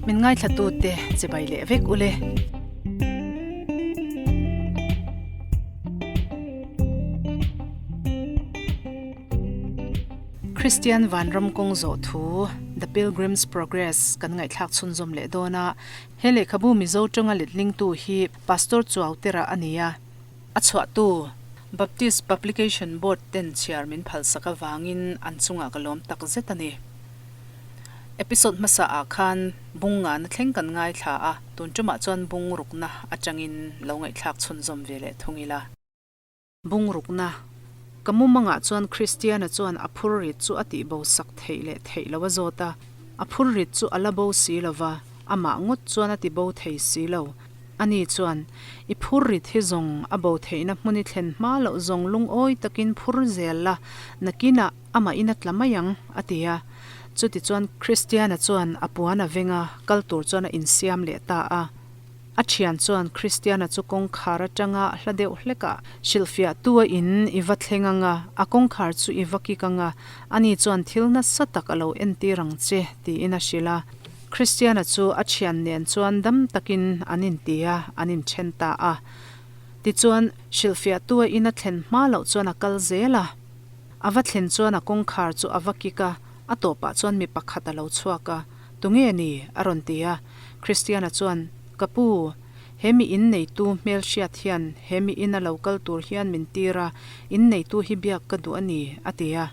Min ngaithlatute chibai leh vek ule. Kristian Vanram kawng zawh thu, The Pilgrim's Progress, kan ngaihthlak chhunzawm leh dawn a. He lehkhabu Mizo tawnga letlingtu hi Pastor Chuautera a ni a. A chhuahtu, Baptist Publication Board ten chhiar min phalsak avangin an chungah ka lawm tak zet a ni. Episode hmasa ah khan bung ngana thleng kan ngaithla a, tun tumah chuan bung rukna atangin lo ngaihthlak chhunzawm ve leh thung ila. Bung rukna, Ka mumangah chuan Kristiana chuan a phur rit chu a tihbo sak theih leh theih lo a zawt a, a phur rit chu a la bo si lova, amah ngawt chuan a tibo thei si lo. Ani chuan, I phur rit hi zawng a bo theihna hmun i thlen hma loh zawng lungawi takin phur zel la, nakinah amah in a tla mai ang, a ti a. Chutichuan Kristiana chuan a puan a veng a, kal tur chuan a insiam leh ta a. A thian chuan Kristiana chu kawngkhar atanga hla deuh hlekah hrilhfiahtu a in i va thleng ang a, a kawngkhar chu i va kik ang a, ani chuan thil nasa tak a lo entir ang che, tiin a hrilh a. Kristiana chu a thian nen chuan dam takin an inti a, an inthen ta a. Tichuan, hrilhfiahtu a in a thlen hma loh chuan a kal zel a. A va thlen chuan a kawngkhar chu a va kik a, a tawpah chuan mi pakhat a lo chhuak a, Tunge ni? a rawn ti a. Kristiana chuan, Ka pu, he mi in neitu hmel hriat hian he mi ina lo kal tur hian min tir a, in neitu hi biak ka duh a ni, a ti a.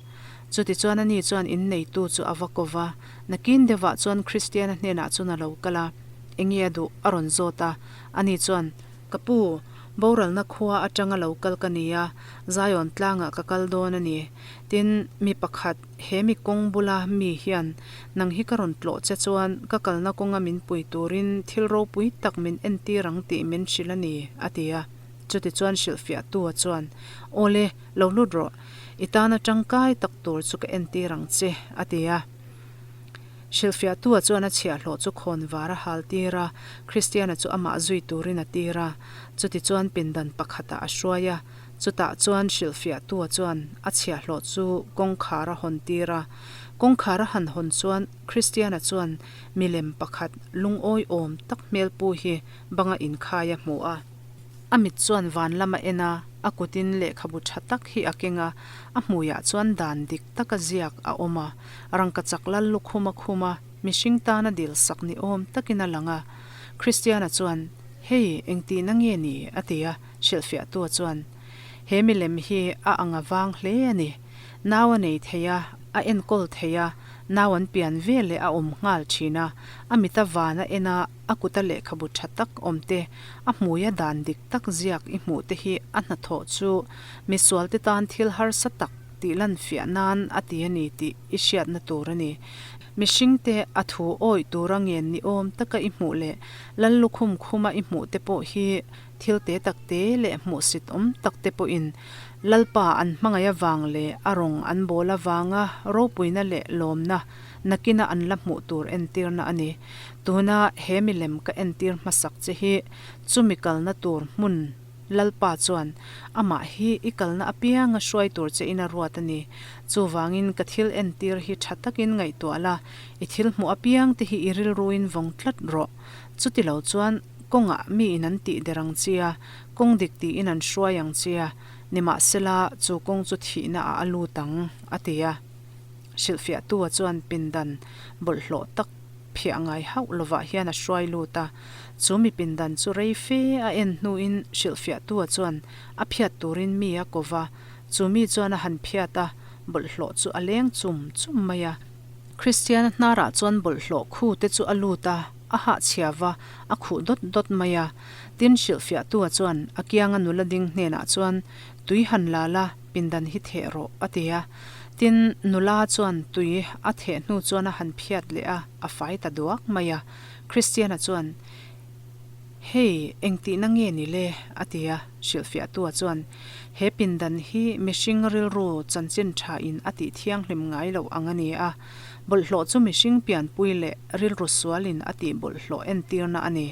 Chutichuan ani chuan in neitu chu a va ko va. Nakin deuhah chuan Kristiana hnenah chuan a lo kal a, Enge a duh? a rawn zawt a. Ani chuan, Ka pu, boralna khua atanga lo kal ka ni a, Zion tlangah ka kal dawn a ni. Tin, mi pakhat, he mi kawng bula mi hian nang hi ka rawn tlawh che chuan ka kalna kawnga min pui turin thil ropui tak min entir ang tih min hrilh a ni, a ti a. Chutichuan hrilhfiahtua chuan, Awle, lo lut rawh. I tana tangkai tak tur chu ka entir ang che, a ti a. Hrilhfiahtua chuan a chhiahhlawh chu khawn var a hal tir a, Kristiana chu amah zui turin a tir a. Chutichuan pindan pakhatah a hruai a, chutah chuan hrilhfiahtua chuan a chhiahhlawh chu kawngkhar a hawn tir a. Kawngkhar a han hawn chuan Kristiana chuan milem pakhat lungawi awm tak hmelpu hi banga inkhai a hmu a. A mit chuan van lam a en a, a kutin lehkhabu tha tak hi a keng a, a hmuiah chuan dan dik taka ziak a awm a, rangkachak lal lukhum a khum a, mihring tana dil sak ni awm takin a lang a. Kristiana chuan, Hei, engtihna nge ni? a ti a, hrilhfiahtua chuan, He milem hi a ang a vang hle a ni. Nau a nei thei a, a enkawl thei a, nau an pian veleh a awm nghal thin a, a mita van a en a, A kuta lehkhabu tha tak awm te, a hmuia dan dik tak ziak i hmuh te hi a hnathawh chu misualte tan thil harsa tak tih lan fiah nan a ti a ni tih i hriatna tur a ni. Mihringte a thu awih tura ngen ni awm taka i hmuh leh lal lukhum khuma i hmuh te pawh hi thil te tak te leh hmuhsit awm tak te pawhin Lalpa an hmangaih avang leh a rawng an bawl avanga ropuina leh lawmna nakina an la hmuh tur entirna a ni. Tuna he milem ka entir hmasak che hi chumi kalna tur hmun Lalpa chuan amah hi i kalna apianga hruai tur che in a ruat a ni. Chuvangin ka thil entir hi tha takin ngaihtuah la, i thil hmuh apiang te hi i rilruin vawng tlat rawh. Chutilo chuan kawngah mi in an tih der ang chia, kawng dik tiin an hruai ang chia, nimahsela chu kawng chu thihna ah a lut ang, a ti a. Hrilhfiahtua chuan pindan bawlhhlawh tak phiah ngai hauh lovah hian a hruai lut a. Chu mi pindan chu rei fe a en hnuin hrilhfiahtua chuan a phiat turin mi a ko va. Chu mi chuan a han phiat a, bawlhhlawh chu a leng chum chum mai a. Kristiana hnarah chuan bawlhhlawh khu te chu a lut a, a hahchhia va, a khuh dawt dawt mai a. Tin, hrilhfiahtua chuan a kianga nula ding hnenah chuan, Tui han la la, pindan hi theh rawh, a ti a. Tin, nula chuan tui a theh hnu chuan a han phiat leh a, a fai ta duak mai a. Kristiana chuan, Hei, engtihna nge ni le? a ti a. Hrilhfiahtua chuan, He pindan hi mihring rilru chanchin tha in a tih thianghlim ngai loh ang a ni a. Bawlhhlawh chu mihring pianpui leh rilru sualin a tih bawlhhlawh entirna a ni.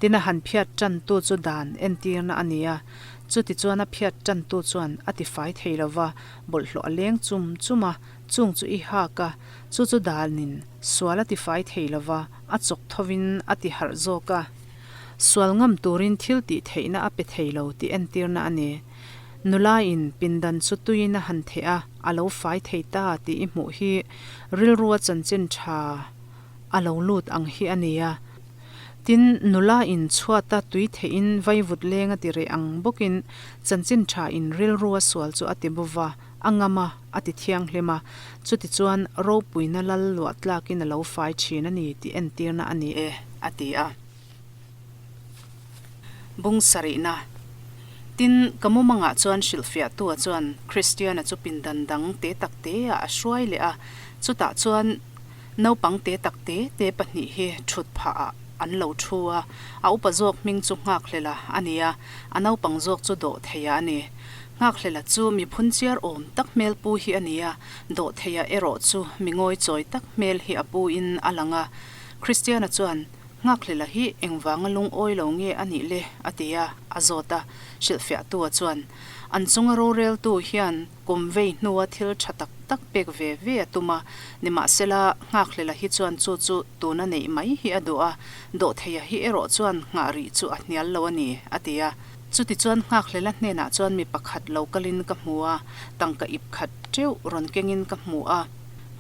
Tin, a han phiat tantu chu dan entirna a ni a. Chutichuan a phiat tantu chuan a tifai thei lo va, bawlhhlawh a leng chum chum a. Chung chu i hak a, chu chu danin sual a tifai thei lo va, a chawk thovin a ti harh zawk a. Sual ngam turin thil tih theihna a pe thei lo tih entirna a ni. Nulain pindan chu tuiin a han theh a, a lo fai thei ta tih i hmuh hi rilrua chanchin tha a lo lut ang hi a ni a. Tin, nula in chhuata tui theihin vaivut leng a ti reh ang bawkin chanchin tha in rilrua sual chu a ti bo va, a ngam a, a ti thianghlim a, chutichuan ropuina lal luah tlakin a lo fai thin a ni tih entirna a ni e, a ti a. Bung sarihna. Tin, ka mumangah chuan hrilhfiahtua chuan Kristiana chu pindan dang te tak teah a hruai leh a, chutah chuan naupang te tak te te pahnih hi thut phahah an lo thu a, a upa zawk hming chu Nghakhlel-a a ni a, a naupang zawk chu Dawhtheia a ni. Nghakhlel-a chu mi phunchiar awm tak hmel pu hi a ni a, Dawhtheia erawh chu mi ngawichawi tak hmel hi a pu in a lang a. Kristiana chuan, Nghakhlel-a hi engvanga lungawi lo nge a nih le? a ti a, a zawt a. Hrilhfiahtua chuan, An chunga roreltu hian kum vei hnua thil tha tak tak pek ve ve a tum a, nimahsela Nghakhlel-a hi chuan chu chu tuna neih mai hi a duh a, Dawhtheia hi erawh chuan nghah rih chu a hnial lo a ni, a ti a. Chutichuan Nghakhlel-a hnenah chuan mi pakhat lo kalin ka hmu a, tangka ip khat teuh rawn kengin ka hmu a.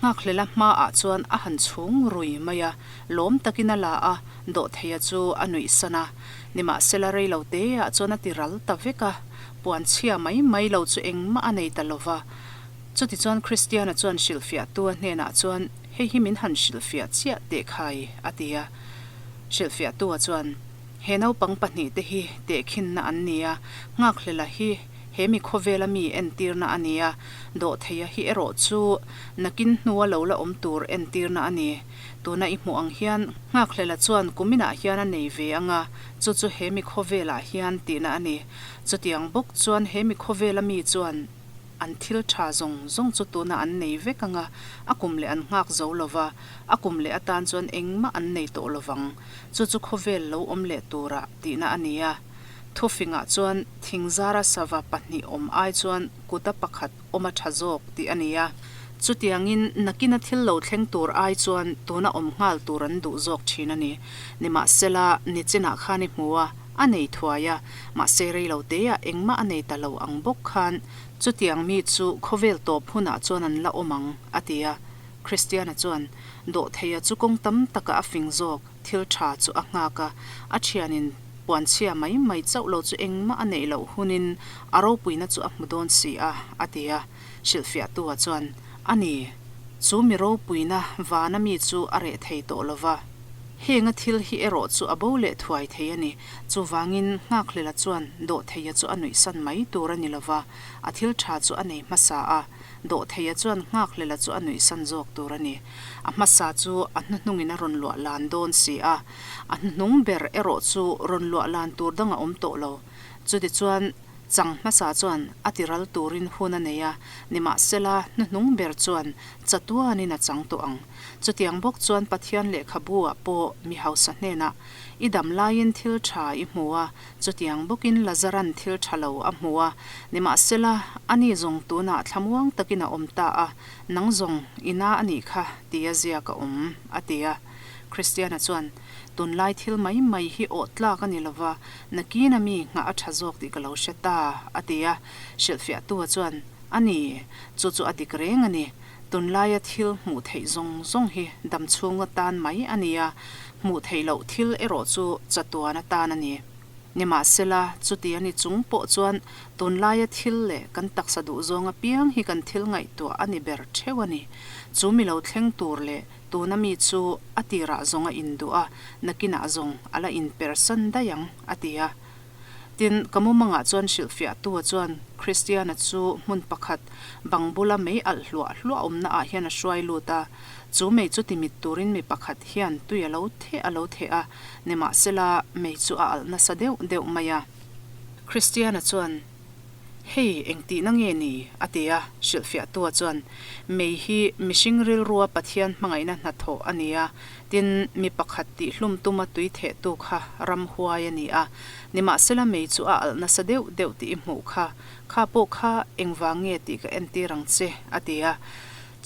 Nghakhlel-a hmaah chuan a han chhung rui mai a, lawm takin a la a, Dawhtheia chu a nuih san a. Nimahsela reilo teah chuan a ti ral ta vek a, puan chhia mai mai lo chu engmah a nei ta lo va. Chutichuan Kristiana chuan hrilhfiahtu a hnenah chuan, Hei hi min han hrilhfiah chiah teh khai, a ti a. Hrilhfiahtua chuan, He naupang pahnihte hi tehkhinna an ni a, Nghakhlel-a hi he mi khawvela mi entirna a ni a, Dawhtheia hi erawh chu nakin hnua lo la awm tur entirna a ni. Tuna i hmuh ang hian Nghakhlel-a chuan kuminah hian a nei ve ang a, chu chu he mi khawvelah hian tihna a ni. Chutiang bawk chuan he mi khawvela mi chuan an thil tha zawng zawng chu tuna an nei vek ang a, a kum leh an nghak zo lo va, a kum leh atan chuan engmah an nei tawh lo vang. Chu chu khawvel lo awm leh tura tihna a ni a. Thufingah chuan thingzara sava pahnih awm ai chuan kuta pakhat awm a tha zawk tih a ni a. Chutiangin nakina thil lo thleng tur ai chuan tuna awm nghal tur an duh zawk thin a ni. Nimahsela, nichinah khan i hmu a, a nei thuai a, mahse reilo teah engmah a nei ta lo ang bawk khan chutiang mi chu khawvel tawp hunah chuan an la awm ang, a ti a. Kristiana chuan Dawhtheia chu kawng tam takah a fing zawk, thil tha chu a nghak a, a thianin puanchhia mai mai chauh lo chu engmah a neih loh hunin a ropuina chu a hmu dawn si a, a ti a. Hrilhfiahtua chuan, A ni, chu mi ropuina vana mi chu a reh thei tawh lo va. Henga thil hi erawh chu a bo leh thuai thei a ni. Chuvangin Nghakhlel-a chuan Dawhtheia chu a nuihsan mai tur a ni lo va, a thil tha chu a nei hmasa a. Dawhtheia chuan Nghakhlel-a chu a nuihsan zawk tur a ni. A hmasa chu a hnuhnungin a rawn luah lan dawn si a, a hnuhnung ber erawh chu rawn luah lan tur dang a awm tawh lo. Chutichuan chang hmasa chuan a ti ral turin hun a nei a, nimahsela hnuhnung ber chuan chatuanin a chang tawh ang. Chutiang bawk chuan Pathian lehkhabu-ah pawh mi hausa hnenah, I dam laiin thil tha i hmu a, chutiang bawkin Lazaran thil tha lo a hmu a, nimahsela ani zawng tunah thlamuang takin a awm ta a, nang zawng i na a nih kha tia ziak a awm, a ti a. Kristiana chuan, Tunlai thil mai mai hi awh tlak a ni lova, nakina mi nghah a tha zawk tih ka lo hre ta, a ti a. Hrilhfiahtua chuan, A ni, chu chu a dik reng a ni. Tunlaia thil hmuh theih zawng zawng hi dam chhung atan mai a ni a, hmuh theih loh thil erawh chu chatuan atan a ni. Nimahsela, chuti a ni chung pawh chuan tunlaia thil leh kan taksa duhzawng apiang hi kan thil ngaihtuah a ni ber theuh a ni. Chu mi lo thleng tur leh tuna mi chu a tirah zawng a induh a, nakinah zawng a la inpersan daih ang, a ti a. Tin, ka mumangah chuan hrilhfiahtua chuan Kristiana chu hmun pakhat bang bula mei alh hluah hluah awmna ah hian a hruai lut a. Chu mei chu timit turin mi pakhat hian tui a lo theh a lo theh a, nimahsela mei chu a alh nasa deuh deuh mai a. Kristiana chuan. Hei, engtihna nge ni? a ti a, hrilhfiahtua chuan, Mei hi mihring rilrua Pathian hmangaihna hnathawh a ni a, tin, mi pakhat tihhlum tuma tui thehtu kha ramhuai a ni a, nimahsela mei chu a alh nasa deuh deuh tih i hmuh kha, kha pawh kha engvang nge tih ka entir ang che, a ti a.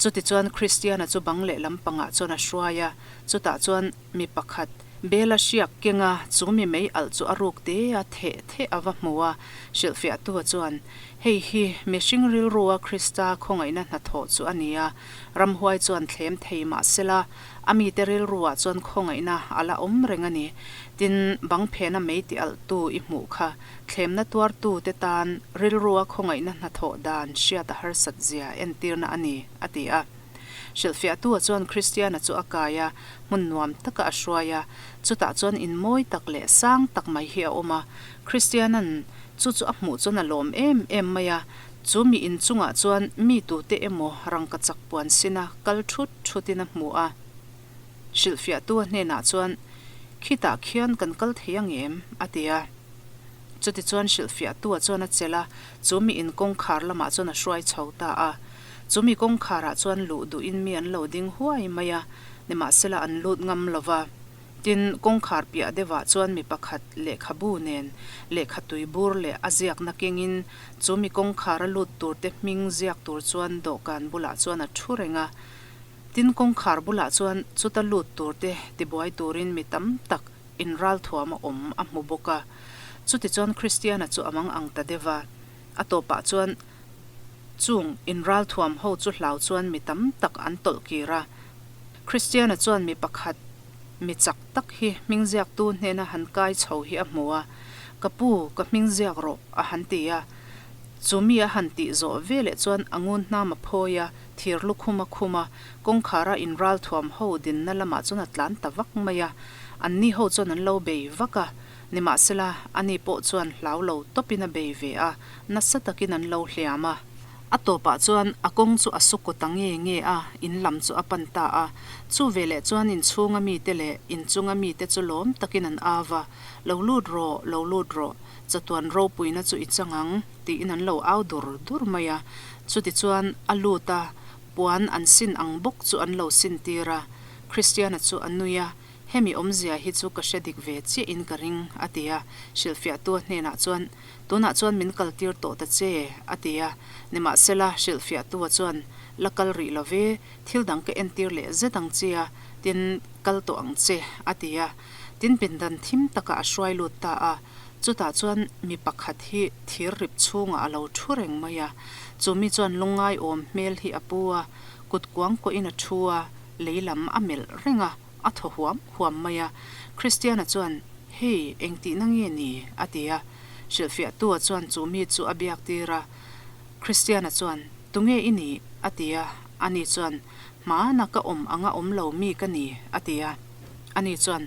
Chutichuan Kristiana chu bang lehlam pangah chuan a hruai a, chutah chuan mi pakhat Bela hriak kenga chu mi mei alh chu a ruk te a theh theh a va hmu a, hrilhfiahtua chuan, Hei hi mihring rilrua Krista khawngaihna hnathawh chu a ni a, ramhuai chuan thlem thei mah sela, a mite rilruah chuan khawngaihna a la awm reng a ni. Tin, bang phena mei ti alhtu i hmuh kha thlemna tuartute tan rilrua khawngaihna hnathawh dan hriat a harsat zia entirna a ni, a ti a. Hrilhfiahtua chuan Kristiana chu a kai a, hmun nuam taka a hruai a, chutah chuan in mawi tak leh sang tak mai hi a awm a. Kristiana'n chu chu a hmuh chuan a lawm em em mai a, chu mi in chungah chuan mi tute emaw rangkachak puan sina kal thut thutin a hmu a. Hrilhfiahtua hnenah chuan, Khitah khian kan kal thei ang em? a ti a. Chutichuan hrilhfiahtua chuan a chelh a, chu mi in kawngkhar lamah chuan a hruai chho ta a. Chu mi kawngkharah chuan luh duhin mi an lo ding huai mai a, nimahsela an lut ngam lo va. Tin, kawngkhar piah deuhah chuan mi pakhat lehkhabu nen lehkha tui bur leh a ziakna kengin chu mi kawngkhara lut turte hming ziak tur chuan dawhkan bulah chuan a thu reng a. Tin, kawngkhar bulah chuan chuta lut turte tibuai turin mi tam tak inralthuam a awm a hmu bawk a. Chutichuan Kristiana chu a mang ang ta deuh va. A tawpah chuan Chung inralthuam ho chu hlau chuan mi tam tak an tawlh kir a. Kristiana chuan mi pakhat mi chak tak hi hming ziaktu hnena han kai chho hi a hmu a, Ka pu, ka hming ziak rawh, a han ti a. Chu mi a han tih zawh veleh chuan a ngun hnam a phawi a, thir lukhum a khum a, kawngkhara inralthuam ho dinna lamah chuan a tlan ta vak mai a. Anni ho chuan an lo bei vak a. Nimahsela, ani pawh chuan hlau lo tawpin a bei ve a, nasa takin an lo hliam a. A tawpah chuan a kawng chu a su kaw ta nge nge a, in lam chu a pan ta a. Chu veleh chuan inchhunga mite leh inchunga mite chu lawm takin an au a, Lo lut rawh, lo lut rawh, chatuan ropuina chu i chang ang, tiin an lo au dur dur mai a. Chutichuan a lut a, puan an sin ang bawk chu an lo sintir a. Kristiana chu a nui a, Hemi awmzia hi chu ka hre dik ve chiah in ka ring, a ti a. Hrilhfiahtua hnenah chuan, Tunah chuan min kaltir tawh ta che, a ti a. Nimahsela, hrilhfiahtua chuan, La kal rih lo ve, thil dang ka entir leh zet ang che a, tin, kal tawh ang che, a ti a. Tin, pindan thim takah a hruai lut ta a. Chutah chuan mi pakhat hi thir rip chhungah a lo thu reng mai a. Chu mi chuan lungngai-awm hmel hi a pu a, kut kuang kuahin a thu a, lei lam a melh reng a. A thaw huam huam mai a. Kristiana chuan, Hei, engtihna nge ni? a ti a. Hrilhfiahtua chuan chu mi chu a biak tir a. Kristiana chuan, Tunge i nih? a ti a. Ani chuan, Hmana ka awm anga awm lo mi ka ni, a ti a. Ani chuan,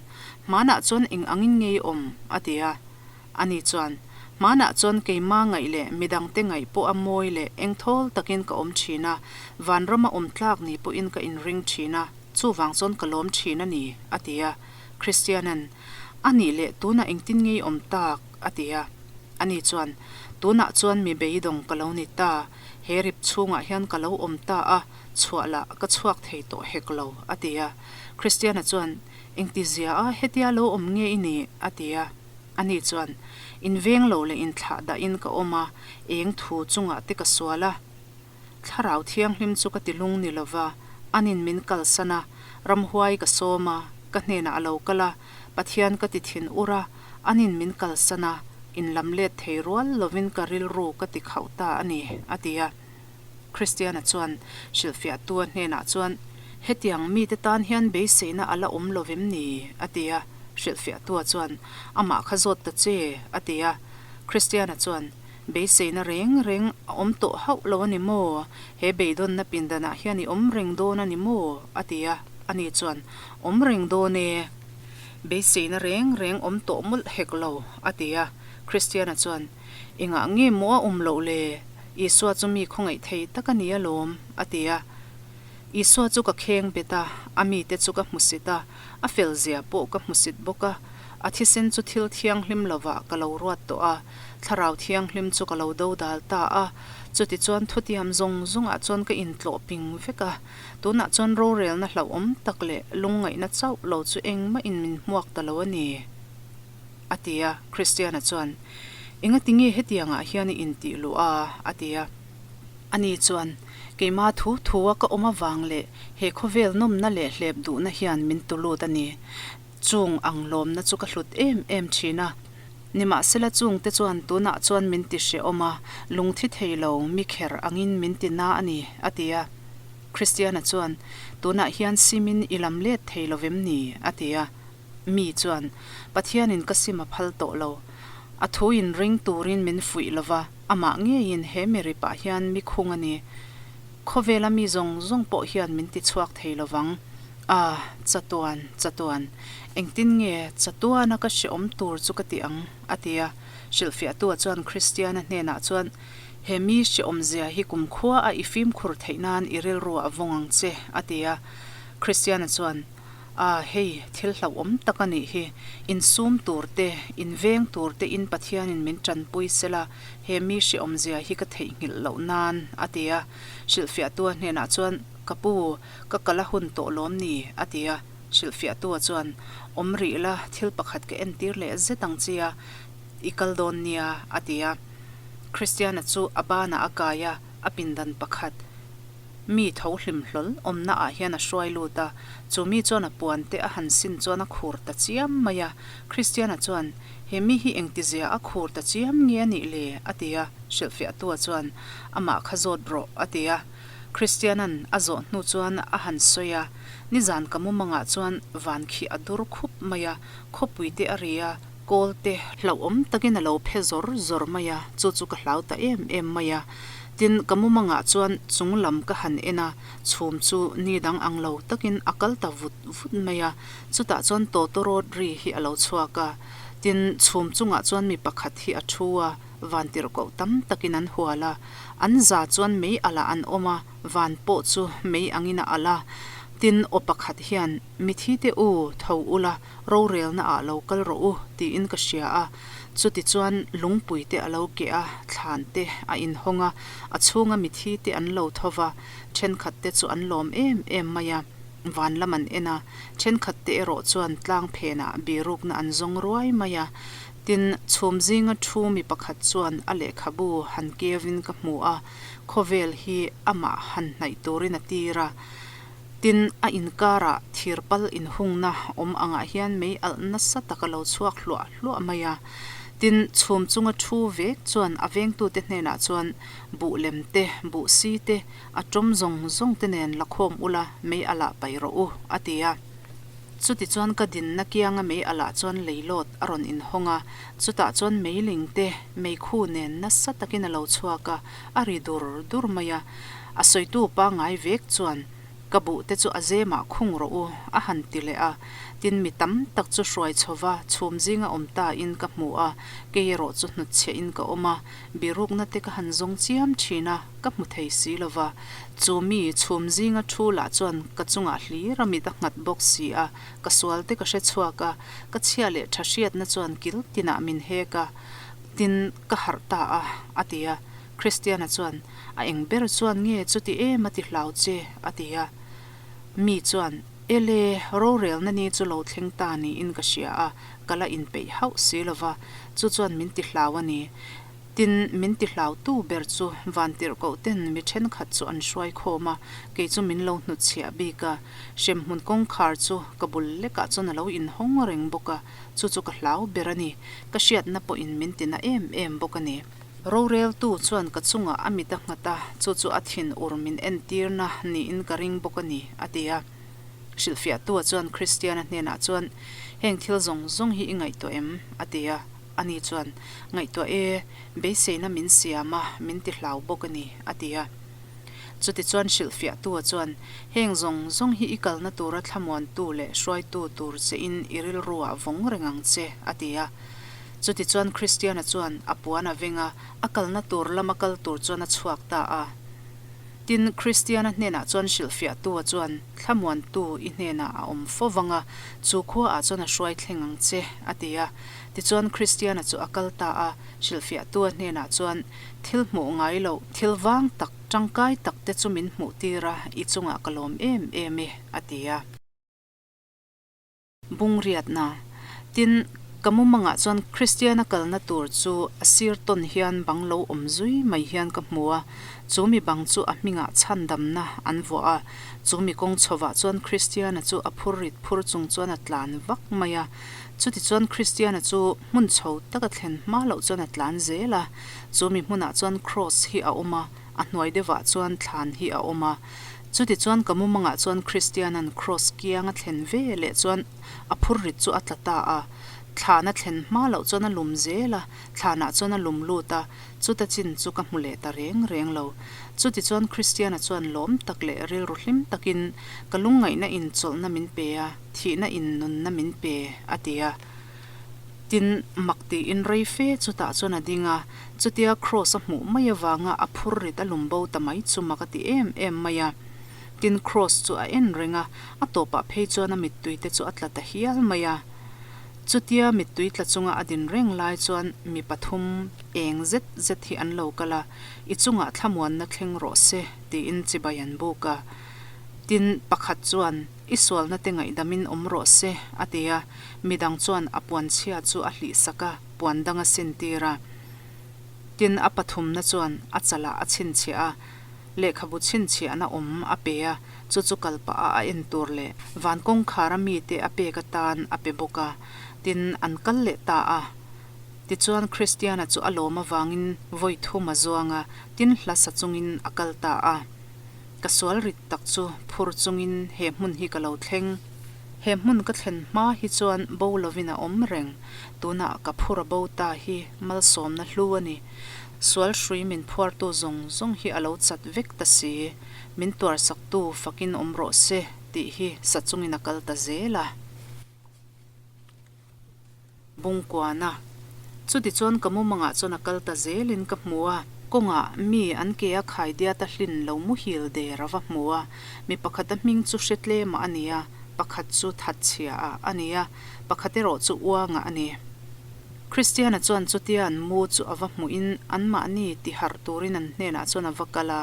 Hmanah chuan eng angin nge i awm? a ti a. Ani chuan, Hmanah chuan keima ngaih leh midangte ngaih pawh a mawi leh engthawl takin ka awm thin a, vanrama awm tlak ni pawhin ka inring thin a. Chuvang chuan ka lawm thin a ni, a ti a. Christian-a'n, A nih leh tunah engtin nge i awm tak? a ti a. Ani chuan, Tunah chuan mi beidawng ka lo ni ta, he rip chhungah hian ka lo awm ta a, chhuah lah ka chhuak thei tawh hek lo, a ti a. Christian-a chuan, Engti zia a, hetia lo awm nge i nih? a ti a. Ani chuan, Inveng lo leh inthlah dahin ka awm a, eng thu chungah te ka sual a. Thlarau Thianghlim chu ka ti lung ni lova, anin min kalsan a, ramhuai ka sawm a, ka hnenah a lo kal a, Pathian ka ti thin ur a, anin min kalsan a, inlam let thei rual lovin ka rilru ka ti khauh ta a ni, a ti a. Kristiana chuan hrilhfiahtua hnenah chuan, Hetiang mite tan hian beiseina a la awm lovem ni? a ti a. Hrilhfiahtua chuan, Amah kha zawt ta che, a ti a. Kristiana chuan, Beiseina reng reng a awm tawh hauh lo a ni maw? He beidawnna pindanah hian i awm reng dawn a ni maw? a ti a, ani chuan, Awm reng dawn e. Beiseina reng reng awm tawh mawlh hek lo, a ti a. Kristiana chuan, Engah nge maw a awm loh le? Isua chu mi khawngaih thei tak a ni alawm, a ti a. Isua chu ka kheng bet a, a mite chu ka hmusit a, a felzia pawh ka hmusit bawk a. A thisen chu thil thianghlim lovah ka lo ruat tawh a, Thlarau Thianghlim chu ka lo dodal ta a. Chutichuan thutiam zawng zawngah chuan ka intlawh ping vek a. Tunah chuan rorelna hlauhawm tak leh lungngaihna chauh lo chu engmahin min hmuak ta lo a ni, a ti a. Kristiana chuan, Engati nge hetiangah hian i intih luh a? a ti a. Ani chuan, Keima thu thua ka awm avang leh he khawvel nawmna leh hlep duhna hian min tu lut a ni. Chung ang lawmna chu ka hlut em em thin a. Nimahsela chungte chuan tunah chuan min ti hrehawm a, lungthi thei lo mi kher angin min ti na a ni, a ti a. Kristiana chuan, Tunah hian simin i lam let thei lo vem ni? a ti a. Mi chuan, Pathianin ka sim a phal tawh lo. A thu in ring turin min fuih lo va, amah ngeiin he mi ripah hian mi khung a ni. Khawvela mi zawng zawng pawh hian min ti chhuak thei lo vang. A, chatuan, chatuan. Engtin nge chatuana ka hrehawm tur chu ka ti ang? a ti a. Hrilhfiahtua chuan Kristiana hnenah chuan, He mi hrehawmzia hi kumkhua a i fimkhur theih nan i rilru a vawng ang che, a ti a. Kristiana chuan, A, hei, thil hlauhawm tak a nih hi. Insum tur te, inveng tur te in Pathianin min tanpui sela, he mi hrehawmzia hi ka theihnghilh loh nan, a ti a. Hrilhfiahtua hnenah chuan, Ka pu, ka kal a hun tawh lawm ni? a ti a. Hrilhfiahtua chuan, Awm rih la, thil pakhat ka entir leh zet ang che a, i kal dawn nia, a ti a. Kristiana chu a banah a kai a, a pindan pakhat, mi tho hlim hlawl awmna ah hian a hruai lut a, chu mi chuan a puan te a han sin chuan a khur ta chiam mai a. Kristiana chuan, He mi hi engtizia a khur ta chiam nge a nih le? a ti a, hrilhfiahtua chuan, Amah kha zawt rawh, a ti a. Kristiana'n a zawh hnu chuan a han sawi a, Nizan ka mumangah chuan van khi a dur khup mai a, khawpui te a ri a, kawl te hlauhawm takin a lo phe zawr zawr mai a, chu chu ka hlau ta em em mai a. Tin, ka mumangah chuan chung lam ka han en a, chhum chu ni dang ang lo takin a kal ta vut vut mai a, chutah chuan tawtawrawt ri hi a lo chhuak a. Tin, chhum chungah chuan mi pakhat hi a thu a, van tirhkoh tam takin an hual a, an za chuan mei alh ah an awm a, van pawh chu mei angin a alh a. Tin, aw pakhat hian, Mithi te u, tho ula, rorelna ah lo kal rawh u, tiin ka hria a. Chuti chuan lungpui te a lo keh a, thlan te a inhawng a, a chhunga mithi te an lo tho va, thenkhat te chu an lawm em em mai a, van lam an en a, thenkhat te erawh chuan tlang phenah birukna an zawng ruai mai a. Tin, chhum zinga thu mi pakhat chuan a lehkhabu han kevin ka hmu a, khawvel hi amah han hnaih turin a tir a. Tin, a inkarah thir pal inhungna awm angah hian mei alh nasa tak a lo chhuak hluah hluah mai a. Tin, chhum chunga thu vek chuan a vengtute hnenah chuan buh lem te, buh si te, a tawm zawng zawng te nen la khawm ula mei alh ah paih rawh u, a ti a. Chutichuan ka dinna kianga mei alh ah chuan leilawt a rawn inhawng a, chutah chuan meiling te, meikhu nen nasa takin a lo chhuak a, a ri dur dur mai a. A sawitu pangngai vek chuan, Ka buh te chu a zemah khung rawh u, a han ti leh a. Tin, mi tam tak chu hruai chhova chhum zinga awm ta in ka hmu a, kei erawh chu hnutchhiah in ka awm a, birukna te ka han zawng chiam thin a, ka hmu thei si lo va. Chu mi chhum zinga thu lah chuan ka chungah hlir a mit a nghat bawk si a, ka sual te ka hre chhuak a, ka chhia leh tha hriatna chuan kil tinah min hek a, tin, ka harh ta a, a ti a. Kristiana chuan, A eng ber chuan nge chuti em a ti hlau che? a ti a. Mi chuan, Ele, rorelna ni chu lo thleng ta niin ka hria a, ka la inpeih hauh si lo va, chu chuan min ti hlau a ni. Tin, min ti hlautu ber chu vantirhkoh ten mi thenkhat chu an hruai khawm a, kei chu min lo hnutchhiah bik a. Hremhmun kawngkhar chu ka bul lekah chuan a lo inhawng reng bawk a, chu chu ka hlau ber a ni. Ka hriatna pawhin min ti na em em bawk a ni. Roreltu chuan ka chungah a mit a nghat a, chu chu a thin ur min entirna niin ka ring bawk a ni, a ti a. Hrilhfiahtua chuan Kristiana hnenah chuan, Heng thil zawng zawng hi i ngaihtuah em? a ti a. Ani chuan, Ngaihtuah e, beiseina min siam a, min ti hlau bawk a ni, a ti a. Chutichuan hrilhfiahtua chuan, Heng zawng zawng hi i kalna tura thlamuantu leh hruaitu tur chein i rilruah vawng reng ang che, a ti a. Chutichuan Kristiana chuan a puan a veng a, a kalna tur lama kal tur chuan a chhuak ta a. Tin, Kristiana hnenah chuan hrilhfiahtua chuan, Thlamuantu i hnenah a awm fo vang a, chu khuaah chuan a hruai thleng ang che, a ti a. Tichuan Kristiana chu a kal ta a, hrilhfiahtua hnenah chuan, Thil hmuh ngai loh, thil vang tak, tangkai tak te chu min hmuh tir a, i chungah ka lawm em em e, a ti a. Bungriatna. Tin, Ka mumangah chuan Kristiana kalna tur chu a sir tawn hian bang lo awm zui mai hian ka hmu a, chu mi bang chu a hmingah chhandamna an vuah a, chu mi kawng chhovah chuan Kristiana chu a phur rit phur chung chuan a tlan vak mai a. Chutichuan Kristiana chu hmun chho taka thlen hma loh chuan a tlan zel a, chu mi hmunah chuan Kraws hi a awm a, a hnuai deuhah chuan thlan hi a awm a. Chutichuan ka mumangah chuan Kristiana'n Kraws kiang a thlen ve leh chuan a phur rit chu a tla ta a, thlan a thlen hma loh chuan a lum zel a, thlanah chuan a lum lut a, chuta chin chu ka hmu leh ta reng reng lo. Chutichuan Kristiana chuan lawm tak leh rilru hlim takin, Ka lungngaihna in chawlhna min pe a, thihna in nunna min pe, a ti a. Tin, mak tiin rei fe chutah chuan a ding a, chutia Kraws a hmuh mai avanga a phur rit a lum bo ta mai chu mak a ti em em mai a. Tin, Kraws chu a en reng a, a tawpah phei chuan a mittui te chu a tla ta hial mai a. Chutia mittui tla chunga a din reng lai chuan mi pathum eng zet zet hi an lo kal a, I chungah thlamuanna thleng rawh se, tiin chibai an buk a. Tin, pakhat chuan, I sualna te ngaihdamin awm rawh se, a ti a. Midang chuan a puanchhia chu a hlihsak a, puan dang a sintir a. Tin, a pathumna chuan a chalah a chhinchhiah a. Lehkhabu chhinchhiahna awm a pe a, chu chu kal pah a a en tur leh van kawngkhara mite a pek atan a pe bawk a, tin, an kal leh ta a. Tichuan, Kristiana chu a lawm avangin vawi thum a zuang a, tin hla sa chungin a kal ta a. Ka sual rit tak chu phur chungin he hmun hi ka lo thleng. He hmun ka thlen hma hi chuan bo lovin a awm reng. Tunah ka phur a bo ta hi malsawmna hlu a ni. Sual hrui min phuartu zawng zawng hi a lo chat vek ta si, min tuarsaktu fakin awm rawh se tih hi sa chungin a kal ta zel a. Bungkuana, Chutichuan ka mumangah chuan a kal ta zelin ka hmu a, kawngah mi an ke a khaidiat a hlin lo muhil der a va hmu a, mi pakhat a hming chu hre tlema a ni a, pakhat chu thatchhia ah a ni a, pakhat erawh chu uangah a ni. Kristiana chuan chutia an mu chu a va hmuhin anmahni ti harh turin an hnenah chuan a va kal a,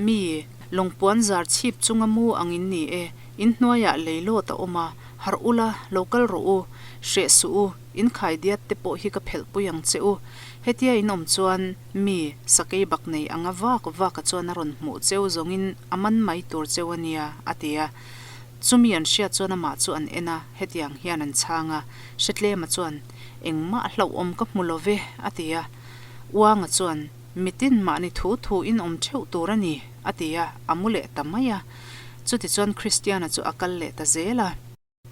Mi, lawngpuan zar chhip chunga mu ang in ni e, in hnuaiah leilawt a awm a, harh ula, lo kal rawh u, hreh suh u, in khaidiat te pawh hi ka phelhpui ang che u. Hetia in awm chuan mi, sakei bak nei anga vak vaka chuan a rawn hmuh cheu zawngin a man mai tur cheu a nia, a ti a. Chumi an hriat chuan amah chu an en a, hetiang hian an chhang a, Hretlema chuan, Engmah hlauhawm ka hmu lo ve, a ti a. Uanga chuan, Mitin mahni thu thu in awm theuh tur a ni, a ti a, a mu leh ta mai a. Chutichuan Kristiana chu a kal leh ta zel a.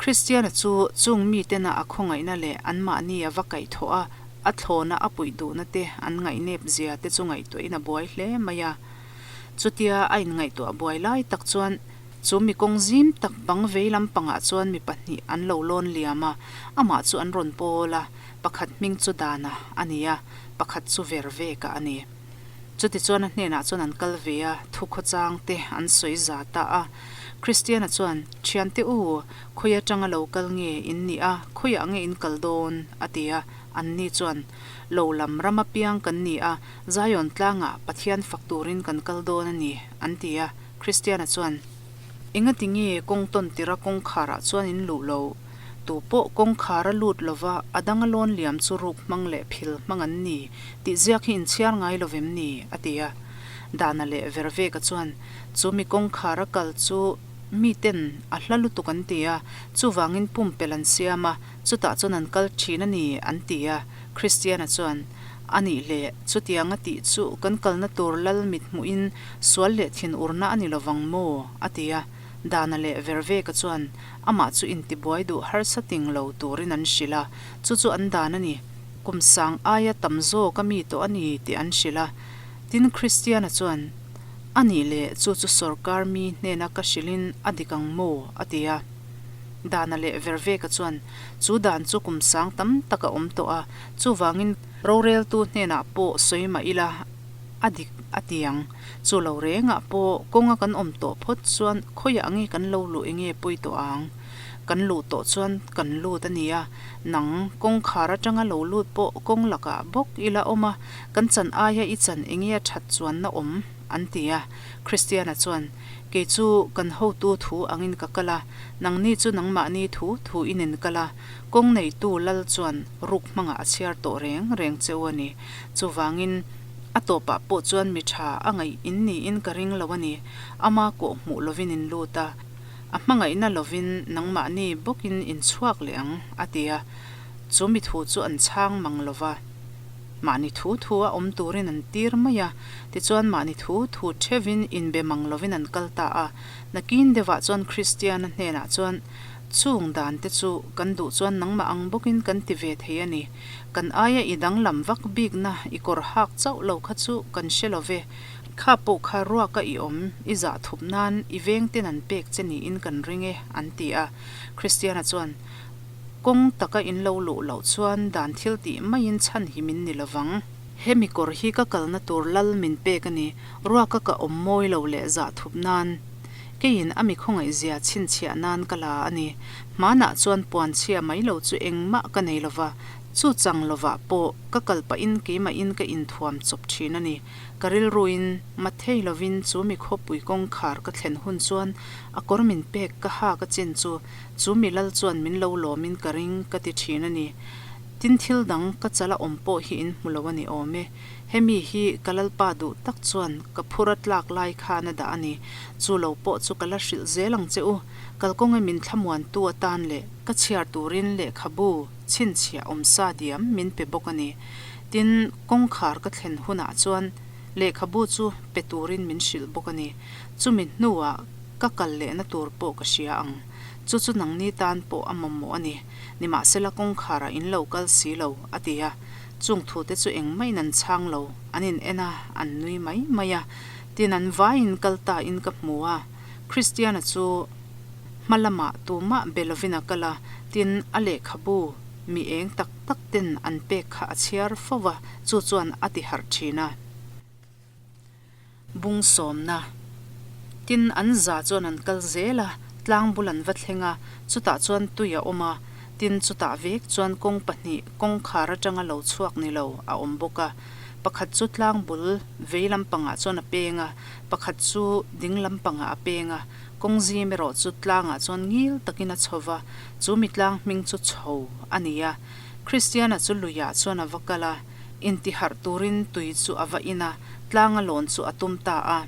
Kristiana chu chung mitena a khawngaihna leh anmahni a va kaihthawh a, a thlawna a puih duhna te an ngaihnep zia te chu ngaihtuahin a buai hle mai a. Chutia a inngaihtuah buai lai tak chuan Chu mi kawng zim tak bang vei lampangah chuan mi pahnih an lo lawn liam a, amah chu an rawn pawl a, pakhat hming chu Dana a ni a, pakhat chu Verveka a ni. Chutichuan a hnenah chuan an kal ve a, thukhawchang te an sawi za ta a. Kristiana chuan, Thiante u, khawi atanga lo kal nge in nih a, khawiah nge in kal dawn? a ti a, anni chuan, Lo lam ram apiang kan ni a, Zion tlangah Pathian fak turin kan kal dawn a ni, an ti a. Kristiana chuan, Engati nge kawng tawn tira kawngkharah chuan in luh lo? Tu pawh kawngkhar a lut lova a dang a lawn liam chu ruk hmang leh phil hmang an ni tih ziak hi in chhiar ngai lo vem ni? a ti a. Dana leh Verveka chuan, Chu mi kawngkhar a kal chu miten a hla lutuk an ti a, chuvangin pumpelh an siam a, chutah chuan an kal thin a ni, an ti a. Kristiana chuan, A nih leh, chutianga tih chu kan kalna tur lal mit hmuhin sual leh thinurna a ni lovang maw? a ti a. Dana leh Verveka chuan amah chu intibuai duh harsa ting lo turin an hrilh a, chu chu an dan a ni. Kum sang aia tam zawk a mi tawh a ni tih an hrilh a. Tin, Kristiana chuan, A nih leh, chu chu sawrkar mi hnena ka hrilhin a dik ang maw? a ti a. Dana leh Verveka chuan, Chu dan chu kum sang tam tak a awm tawh a, chuvangin roreltu hnenah pawh sawi mah ila a dik a ti ang. Chu lo rengah pawh kawnga kan awm tawh phawt chuan khawiah nge kan lo luh enge pawi tawh ang? Kan luh tawh chuan kan lut a nia, nang kawngkhar atanga lo lut pawh kawng lakah bawk ila awm a, kan chan aia i chan enge a that chuanna awm? An ti a. Kristiana chuan, Kei chu kan hotu thu angin ka kal a, nangni chu nangmahni thu thu in in kal a, kawng neitu lal chuan ruk hmangah a chhiar tawh reng reng che u a ni. Chuvangin, a tawpah pawh chuan mi tha a ngaih in niin ka ring lo a ni. Ama kawh hmuh lovin in lut a, a hmangaihna lovin nangmahni bawkin in chhuak leh ang, a ti a. Chu mi thu chu an chhang mang lo va. Mahni thu thu a awm turin an tir mai a, tichuan mahni thu thu thevin inbe mang lovin an kal ta a. Nakin deuhah chuan Kristiana hnenah chuan, Chung dan te chu kan duh chuan nangmah ang bawkin kan ti ve thei a ni. Kan aia i danglam vak bikna i kawr hak chauh lo kha chu kan hre lo ve. Kha pawh kha ruaka i awm, i zah thup nan i vengten an pek che niin kan ring e, an ti a. Kristiana chuan, Kawng taka in lo luh loh chuan dan thil tih maiin chhan hi min ni lovang. Hemi kawr hi ka kalna tur lal min pek a ni, ruaka ka awm mawi lo leh zah thup nan. Keiin a mi khawngaihzia chhinchhiah nan ka la a ni. Hmanah chuan puanchhia mai lo chu engmah ka nei lova, chu chang lovah pawh ka kal pahin keimahin ka inthuam chawp thin a ni. Ka rilruin mathei lovin chu mi khawpui kawngkhar ka thlen hun chuan a kawr min pek ka hak a chin chu Chu mi lal chuan min lo lawmin ka ring ka ti thin a ni. Tin thil dang ka chala awm pawh hi in hmu lo a ni awm e. Hemi hi ka lalpa duh tak chuan ka phur a tlak lai khan a dah a ni. Chu lo pawh chu ka la hrilh zel ang che u. Kalkawnga min thlamuantu atan leh ka chhiar turin lehkhabu chhinchhiah awmsa diam min pe bawk a ni. Tin, kawngkhar ka thlen hunah chuan lehkhabu chu pe turin min hrilh bawk a ni. Chumi hnuah ka kal lehna tur pawh ka hria ang. Chu chu nangni tan pawh a mamawh a ni. Nimahsela kawngkharah in lo kal si lo, a ti a. Chung thute chu engmah in an chhang lo, an in en a, an nui mai mai a. Tin an vaiin kal ta in ka hmu a. Kristiana chu hma lamah tumah be lovin a kal a, tin a lehkhabu mi eng tak tak ten an pek kha a chhiar fo va, chu chuan a ti harh thin a. Bung sawmna. Tin, an za chuan an kal zel a, tlang bul an va thleng a, chutah chuan tui a awm a, tin, chutah vek chuan kawng pahnih, kawngkhar atanga lo chhuak ni lo, a awm bawk a. Pakhat chu tlang bul vei lampangah chuan a peng a, pakhat chu ding lampangah a peng a, kawng zim erawh chu tlangah chuan ngil takin a chho va, chu mi tlang hming chu chho a ni a. Kristiana chu luiah chuan a va kal a. Intiharh turin tui chu a va in a, tlanga lawn chu a tum ta a.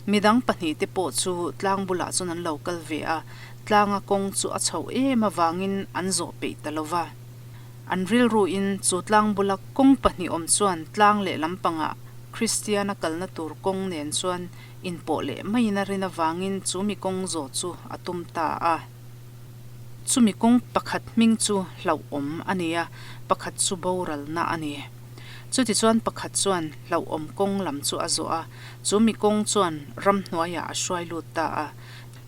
Midang pahnihte pawh chu tlang bulah chuan an lo kal ve a, tlanga kawng chu a chhoh em avangin an zawh peih ta lo va. An rilruin chu tlang bula kawng pahnih awm chuan tlang leh lampangah Kristiana kalna tur kawng nen chuan inpawh leh maiin a rin avangin chu mi kawng zawh chu a tum ta a. Chumi kawng pakhat hming chu hlauhawm a ni a, pakhat chu boralna a ni. Chutichuan pakhat chuan hlauhawm kawng lam chu a zawh a, chumi kawng chuan ramhnuaiah a hruai lut ta a.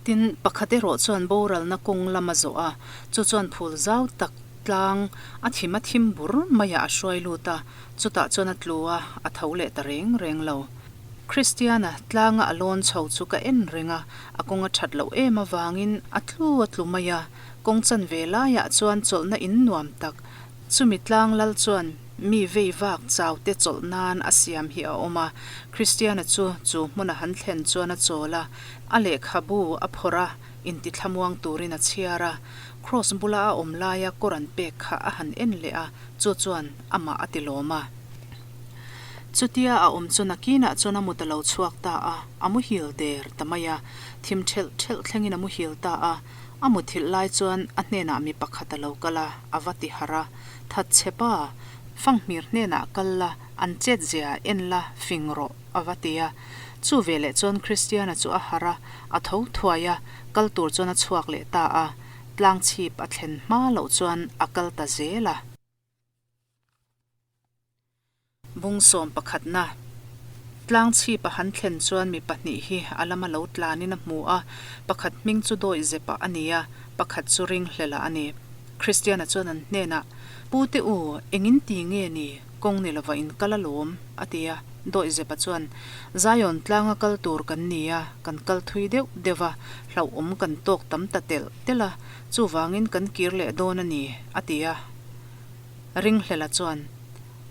Tin, pakhat erawh chuan boralna kawng lam a zawh a, chu chuan phul zau tak tlang a thim a thim bur maiah a hruai lut a, chutah chuan a tlu a, a tho leh ta reng reng lo. Kristiana tlanga a lawn chho chu ka en reng a, a kawng a that loh em avangin a tlu a tlu mai a, kawng chanve laiah chuan chawlhna in nuam tak, chumi tlang lal chuan mi vei vak chau te chawlh nan a siam hi a awm a. Kristiana chu chu hmuna han thlen chuan a chawl a, a lehkhabu a phawrh a, intithlamuang turin a chhiar a, Kraws bula a awm laia kawr an pek kha a han en leh a, chu chuan amah a tilawm a. Chutia a awm chu nakinah chuan a mut a lo chhuak ta a, a muhil der ta mai a. Thim ṭhelh ṭhelh thlengin a muhil ta a. A muthilh lai chuan a hnenah mi pakhat a lo kal a, a va ti harh a. That che pa, fanghmir hnenah kal la, an chet zia en la, fing rawh, a va ti a. Chu veleh chuan Kristiana chu a harh a, a tho thuai a, kal tur chuan a chhuak leh ta a. Tlangchhip a thlen hma loh chuan a kal ta zel a. Bung sawm pakhatna tlang chhip a han thlen chuan mi pahnih hi a lama lo tlanin a hmu a, pakhat hming chu dawi zepah a ni a, pakhat chu ringhlelah a ni. Kristiana chuan an hnenah, Pu te u, engin ti nge ni, kawng ni lova in kal alawm, a ti a. Dawi zepa chuan, Zion tlanga kal tur kan ni a, kan kal thui deuh deuh a, hlauhawm kan tawk tam ta telh telh a, chuvangin kan kir leh dawn a ni, a ti a. Ringhlela chuan,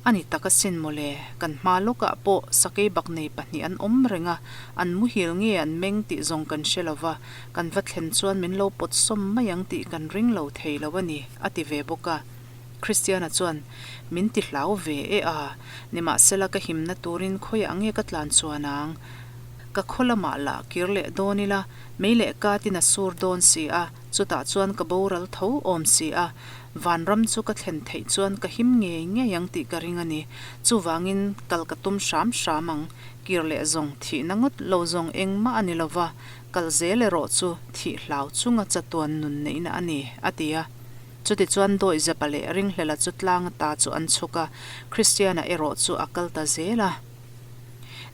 A ni tak asin mawle, kan hma lawkah pawh sakei baknei pahnih an awm reng a, an muhil nge an meng tih zawng kan hre lo va, kan va thlen chuan min lo pawt sawm mai ang tih kan ring lo thei lo a ni, a ti ve bawk a. Christiana chuan, Min ti hlau ve e a, nimahsela ka himna turin khawiah nge ka tlan chuan ang? Ka khaw lamah lah kir leh dawn ila, mei leh katin a sur dawn si a, chutah chuan ka boral tho awm si a, Vanram chu ka thlen theih chuan ka him ngei ngei ang tih ka ring a ni. Chuvangin kal ka tum hram hram ang. Kir leh zawng thihna ngawt lo zawng engmah a ni lo va, kal zel erawh chu thih hlau chunga chatuan nun neihna a ni, a ti a. Chutichuan Dawihzapa leh Ringhlela chu tlang ata chu an chhuk a, Kristiana erawh chu a kal ta zel a.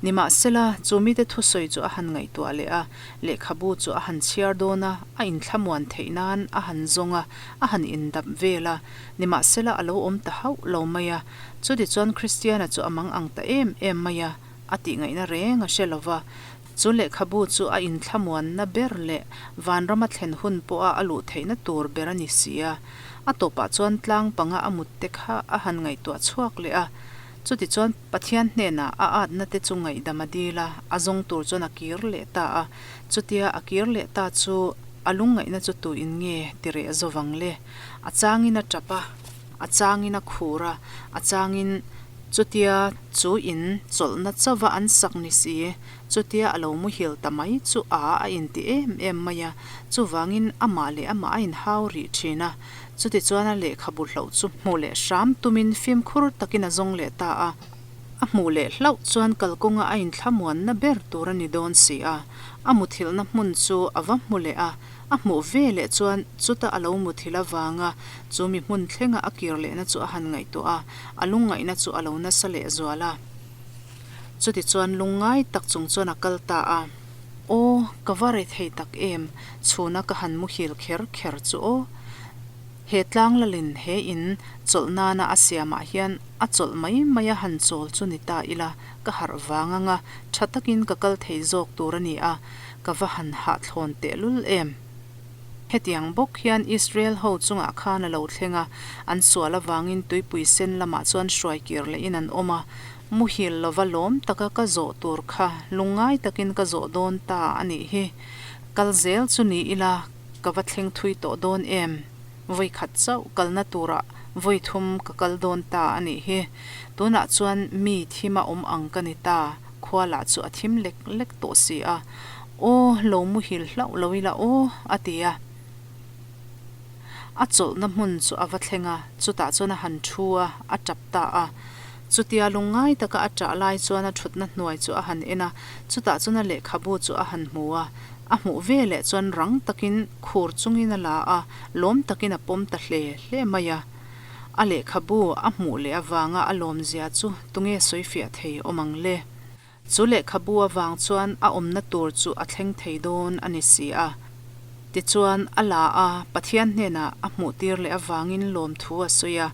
Nimahsela, chu mite thusawi chu a han ngaihtuah leh a, lehkhabu chu a han chhiar dawn a, a inthlamuan theih nan a han zawng a, a han indap vel a. Nimahsela, a lo awm ta hauh lo mai a. Chutichuan Kristiana chu a mang ang ta em em mai a, a tih ngaihna reng a hre lo va. Chu lehkhabu chu a inthlamuanna ber leh vanrama thlen hun pawha a luh theihna tur ber a ni si a. A tawpah chuan tlang panga a mutte kha a han ngaihtuah chhuak leh a. Chutichuan Pathian hnenah a atna te chu ngaihdam a dil a, a zawng tur chuan a kir leh ta a. Chutia a kir leh ta chu a lungngaihna chu tuin nge ti reh zo vang le? A changin a tap a, a changin a khur a, a changin chutia chu in chawlhna chauva an sak ni si, chutia a lo muhil ta mai chu a a inti em em mai a. Chuvangin amah leh amah a inhau rih thin a. Chutichuan a lehkhabu hlauh chu hmuh leh hram tumin fimkhur takin a zawng leh ta a. A hmuh leh hlauh chuan kalkawnga a inthlamuanna ber tur a ni dawn si a. A muthilhna hmun chu a va hmu leh a, a hmuh ve leh chuan chuta a lo muthilh avanga chu mi hmun thlenga a kir lehna chu a han ngaihtuah a, a lungngaihna chu a lo nasa leh zual a. Chutichuan lungngai tak chung chuan a kal ta a. Aw, ka va re thei tak em, chhuna ka han muhil kher kher chu aw. He tlanglalin he in chawlh nana a siamah hian a chawlh mai mai a han chawl chu ni ta ila, ka harh vang anga tha takin ka kal thei zawk tur a ni a, ka va han hahthlawn tehlul em. Hetiang bawk hian Israel ho chungah khan a lo thleng a, an sual avangin tuipui sen lamah chuan hruai kir lehin an awm a, Muhil lova lawm taka ka zawh tur kha lungngai takin ka zawh dawn ta a nih hi. Kal zel chu ni ila ka va thleng thui tawh dawn em? Vawi khat chauh kalna turah vawi thum ka kal dawn ta a nih hi. Tunah chuan mi thima awm ang ka ni ta, khua lah chu a thim lek lek tawh si a. Aw, lo muhil hlauh lo ila aw, a ti a. A chawlhna hmun chu a va thleng a, chutah chuan a han thu a, a tap ta a. Chutia lungngai taka a ṭah lai chuan a ṭhutna hnuai chu a han en a, chutah chuan a lehkhabu chu a han hmu a. A hmuh veleh chuan rang takin khur chungin a la a, lawm takin a pawm ta hle hle mai a. A lehkhabu a hmuh leh avanga a lawmzia chu tunge sawifiah thei awm ang le? Chu lehkhabu avang chuan a awmna tur chu a thleng thei dawn a ni si a. Tichuan, a la a, Pathian hnenah a hmuhtir leh avangin lawmthu a sawi a,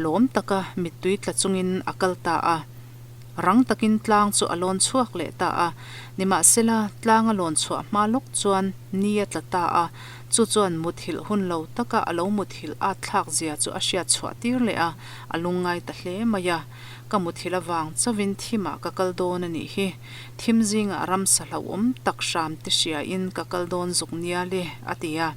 lawm taka mittui tla chungin a kal ta a. Rang takin tlang chu a lawn chhuak leh ta a. Nimahsela, tlang a lawn chhuah hma lawk chuan ni a tla ta a, chu chuan muthilh hun lo taka a lo muthilh at thlak zia chu a hriat chhuah tir leh a, a lungngai ta hle mai a. Ka muthilh avang chauhin thimah ka kal dawn a nih hi. Thim zingah ramsa hlauhawm tak hram te hriain ka kal dawn zuk nia le, a ti a.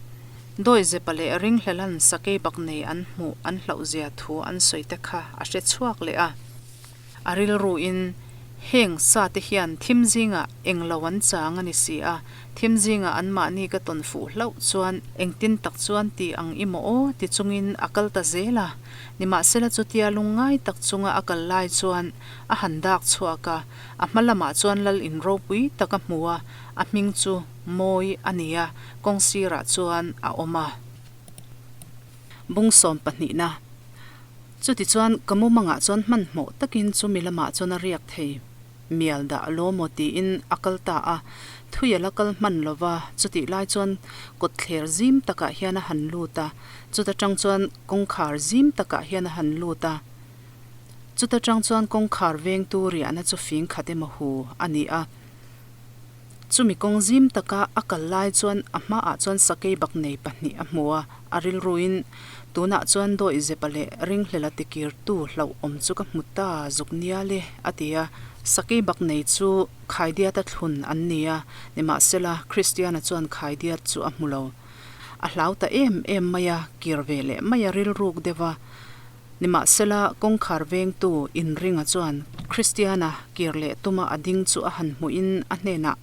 Dawizepa leh Ringhlela'n sakei bak nei an hmuh an hlauhzia thu an sawi te kha a hre chhuak leh a. A rilruin, Heng sa te hian thim zingah englo an chang a ni si a, Thim zingah anmahni ka tawn fuh hlauh chuan engtin tak chuan ti ang i maw aw ti chungin a kal ta zel a. Nimahsela chutia lungngai tak chunga a kal lai chuan a han dak chhuak a, a hma lamah chuan lal in ropui tak a hmu a, a hming chu Mawi a ni a, kawng sirah chuan a awm a. Bung sawm pahnihna. Chutichuan ka mumangah chuan hmanhmawh takin chumi lamah chuan a riak thei. Mial dah lo maw tiin a kal ta a, thui a la kal hman lo va, chutih lai chuan kawtthler zim takah hian a han lut a, chuta tang chuan kawngkhar zim takah hian a han lut a, chuta tang chuan kawngkhar vengtu riahna chu fing khat emaw hu a ni a. Chumi kawng zim taka a kal lai chuan a hmaah chuan sakeibaknei pahnih a hmu a, a rilruin, Tunah chuan dawihzepa leh ringhlela tikirtu hlauhawm chu ka hmu ta zuk nial e, a ti a. Sakeibaknei chu khaidiata thlun an ni a, nimahsela Kristiana chuan khaidiat chu a hmu lo. A hlau ta em em mai a, kir ve leh mai a rilruk deuh a. Nimahsela kawngkhar vengtu inringa chuan Kristiana kir leh tuma a ding chu a han hmuhin a hnenah,